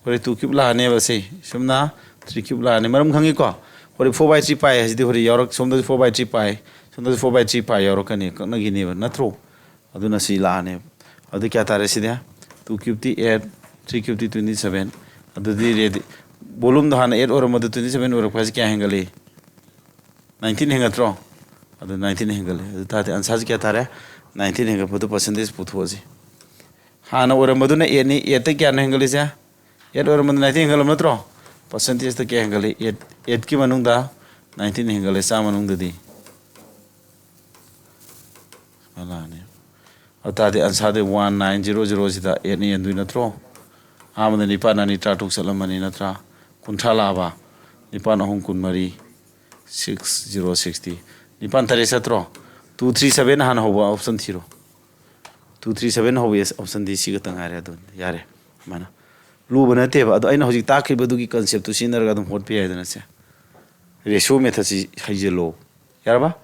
ꯍꯣꯔꯦꯟ two cube ꯂꯥꯛꯑꯅꯦꯕ ꯁꯤ꯫ ꯁꯣꯝꯅ three cube ꯂꯥꯛꯑꯅꯤ꯫ ꯃꯔꯝ ꯈꯪꯉꯤꯀꯣ? ꯍꯣꯔꯦꯟ four by three pi ꯍꯥꯏꯁꯤꯗꯤ ꯍꯣꯔꯦꯟ ꯌꯥꯎꯔꯛ-, ꯁꯣꯝꯗꯁꯨ four by three pi, ꯁꯣꯝꯗꯁꯨ four by three pi ꯌꯥꯎꯔꯛꯀꯅꯤ, ꯀꯛꯅꯈꯤꯅꯦꯕ, ꯅꯠꯇ꯭ꯔꯣ? ꯑꯗꯨꯅ ꯁꯤ ꯂꯥꯛꯑꯅꯦꯕ꯫ ꯑꯗꯨ ꯀꯌꯥ ꯇꯥꯔꯦ ꯁꯤꯗꯤ? Two cubeꯇꯤ eight, three cubeꯇꯤ twenty seven꯫ ꯑꯗꯨꯗꯤ ꯔꯦꯗꯤ-, ꯕꯣꯂꯨꯝꯗꯣ ꯍꯥꯟꯅ eight ꯑꯣꯏꯔꯝꯕꯗꯣ twenty seven ꯑꯣꯏꯔꯛꯄ ꯍꯥꯏꯁꯦ ꯀꯌꯥ ꯍꯦꯟꯒꯠꯂꯤ? Nineteen ꯍꯦꯟꯒꯠꯇ꯭ꯔꯣ? ꯑꯗꯨ nineteen ꯍꯦꯟꯒꯠꯂꯦ꯫ ꯑꯗꯨ ꯇꯥꯔꯗꯤ answerꯁꯤ ꯀꯌꯥ ꯇꯥꯔꯦ? Nineteen ꯍꯦꯟꯒꯠꯄꯗꯨ percentage ꯄꯨꯊꯣꯛꯑꯁꯤ꯫ ꯍꯥꯟꯅ ꯑꯣꯏꯔꯝꯕꯗꯨꯅ eightꯅꯤ, eightꯇ ꯀꯌꯥꯅꯣ ꯍꯦꯟꯒꯠꯂꯤꯁꯦ? Eight ꯑꯣꯏꯔꯝꯕꯗꯨꯅ nineteen ꯍꯦꯟꯒꯠꯂꯕ ꯅꯠꯇ꯭ꯔꯣ? Percentageꯇ ꯀꯌꯥ ꯍꯦꯟꯒꯠꯂꯤ? Eight, eightꯀꯤ ꯃꯅꯨꯡꯗ nineteen ꯍꯦꯟꯒꯠꯂꯦ, ꯆꯥꯝꯃ ꯃꯅꯨꯡꯗꯗꯤ꯫ ꯂꯥꯛꯑꯅꯤ꯫ ꯑꯗꯨ ꯇꯥꯔꯗꯤ ꯑꯟꯁꯥꯔꯗꯤ ꯋꯥꯟ ꯅꯥꯏꯟ ꯖꯤꯔꯣ ꯖꯤꯔꯣꯁꯤꯗ ꯑꯦꯠꯅ ꯌꯦꯟꯗꯣꯏ ꯅꯠꯇ꯭ꯔꯣ? ꯑꯍꯥꯟꯕꯗ ꯅꯤꯄꯥꯟ ꯑꯅꯤ ꯇꯔꯥꯇꯔꯨꯛ ꯆꯠꯂꯝꯃꯅꯤ ꯅꯠꯇ꯭ꯔꯥ? ꯀꯨꯟꯊ꯭ꯔꯥ ꯂꯥꯛꯑꯕ? ꯅꯤꯄꯥꯟ ꯑꯍꯨꯝ ꯀꯨꯟꯃꯔꯤ, ꯁꯤꯛꯁ ꯖꯤꯔꯣ ꯁꯤꯛꯁꯇꯤ꯫ ꯅꯤꯄꯥꯟ ꯇꯔꯦꯠ ꯆꯠꯇ꯭ꯔꯣ? ꯇꯨ ꯊ꯭ꯔꯤ ꯁꯕꯦꯟ ꯍꯥꯟꯅ ꯍꯧꯕ ꯑꯣꯞꯁꯟ ꯊꯤꯔꯣ꯫ ꯇꯨ ꯊ꯭ꯔꯤ ꯁꯕꯦꯟ ꯍꯧꯕ ꯑꯣꯞꯁꯟꯗꯤ ꯁꯤ ꯈꯛꯇ ꯉꯥꯏꯔꯦ꯫ ꯑꯗꯨ ꯌꯥꯔꯦ꯫ ꯑꯗꯨꯃꯥꯏꯅ ꯂꯨꯕ ꯅꯠꯇꯦꯕ꯫ ꯑꯗꯣ ꯑꯩꯅ ꯍꯧꯖꯤꯛ ꯇꯥꯛꯈꯤꯕꯗꯨꯒꯤ ꯀꯟꯁꯦꯞꯇꯨ ꯁꯤꯖꯤꯟꯅꯔꯒ ꯑꯗꯨꯝ ꯍꯣꯠꯄ ꯌꯥꯏꯗꯅ ꯁꯦ꯫ ꯔꯦꯁꯤꯑꯣ ꯃꯦꯊꯠꯁꯤ ꯍꯩꯖꯤꯜꯂꯣ꯫ ꯌꯥꯔꯕ?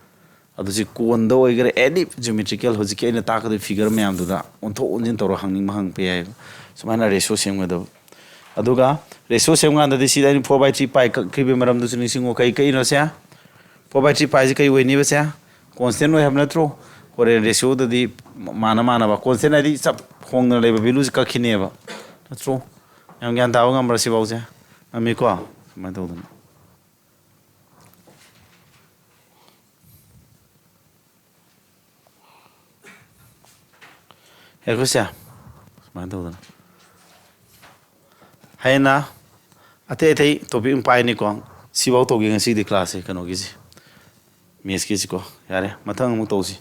ꯑꯗꯨ ꯁꯤ ꯀꯣꯟꯗ ꯑꯣꯏꯒꯦꯔꯥ, ꯑꯦꯅꯤ ꯖꯤꯑꯣꯃꯦꯇ꯭ꯔꯤꯀꯦꯜ, ꯍꯧꯖꯤꯛꯀꯤ ꯑꯩꯅ ꯇꯥꯛꯀꯗꯣꯏ ꯐꯤꯒꯔ ꯃꯌꯥꯝꯗꯨꯗ ꯑꯣꯟꯊꯣꯛ ꯑꯣꯟꯁꯤꯟ ꯇꯧꯔꯒ ꯍꯪꯅꯤꯡꯕ ꯍꯪꯉꯛꯄ ꯌꯥꯏꯑꯕ꯫ ꯁꯨꯃꯥꯏꯅ ꯔꯦꯁꯤꯑꯣ ꯁꯦꯝꯒꯗꯕ꯫ ꯑꯗꯨꯒ ꯔꯦꯁꯤꯑꯣ ꯁꯦꯝꯀꯥꯟꯗꯗꯤ ꯁꯤꯗ ꯑꯩꯅ ꯐꯣꯔ ꯕꯥꯏ ꯊ꯭ꯔꯤ ꯄꯥꯏ ꯀꯛꯈꯤꯕꯒꯤ ꯃꯔꯝꯗꯨꯁꯨ ꯅꯤꯡꯁꯤꯡꯉꯣ꯫ ꯀꯩ ꯀꯛꯏꯅꯣ ꯁꯦ? ꯐꯣꯔ ꯕꯥꯏ ꯊ꯭ꯔꯤ ꯄꯥꯏꯁꯦ ꯀꯩ ꯑꯣꯏꯅꯤꯕ ꯁꯦ? ꯀꯣꯟꯁꯇꯦꯟ ꯑꯣꯏ ꯍꯥꯏꯕ ꯅꯠꯇ꯭ꯔꯣ? ꯍꯣꯔꯦꯟ ꯔꯦꯁꯤꯑꯣꯗꯗꯤ ꯃꯥꯅ ꯃꯥꯟꯅꯕ, ꯀꯣꯟꯁꯇꯦꯟ ꯍꯥꯏꯗꯤ ꯆꯞ ꯍꯣꯡꯗꯅ ꯂꯩꯕ ꯚꯦꯂꯨꯁꯦ ꯀꯛꯈꯤꯅꯦꯕ, ꯅꯠꯇ꯭ꯔꯣ? ꯌꯥꯝ ꯒ꯭ꯌꯥꯟ ꯇꯥꯕ ꯉꯝꯕ꯭ꯔꯥ ꯁꯤꯐꯥꯎꯁꯦ? ꯉꯝꯃꯤꯀꯣ? ꯁꯨꯃꯥꯏꯅ ꯇꯧꯗꯅ꯫ ꯌꯥꯏꯀꯣ ꯁꯦ? ꯁꯨꯃꯥꯏꯅ ꯇꯧꯗꯅ꯫ ꯍꯌꯦꯡꯅ ꯑꯇꯩ ꯑꯇꯩ ꯇꯣꯄꯤꯛ ꯑꯃ ꯄꯥꯏꯅꯤꯀꯣ꯫ ꯁꯤꯐꯥꯎ ꯇꯧꯒꯦ ꯉꯁꯤꯗꯤ ꯀ꯭ꯂꯥꯁꯁꯦ, ꯀꯩꯅꯣꯒꯤꯁꯦ, ꯃꯦꯠꯁꯀꯤꯁꯤꯀꯣ꯫ ꯌꯥꯔꯦ, ꯃꯊꯪ ꯑꯃꯨꯛ ꯇꯧꯁꯤ꯫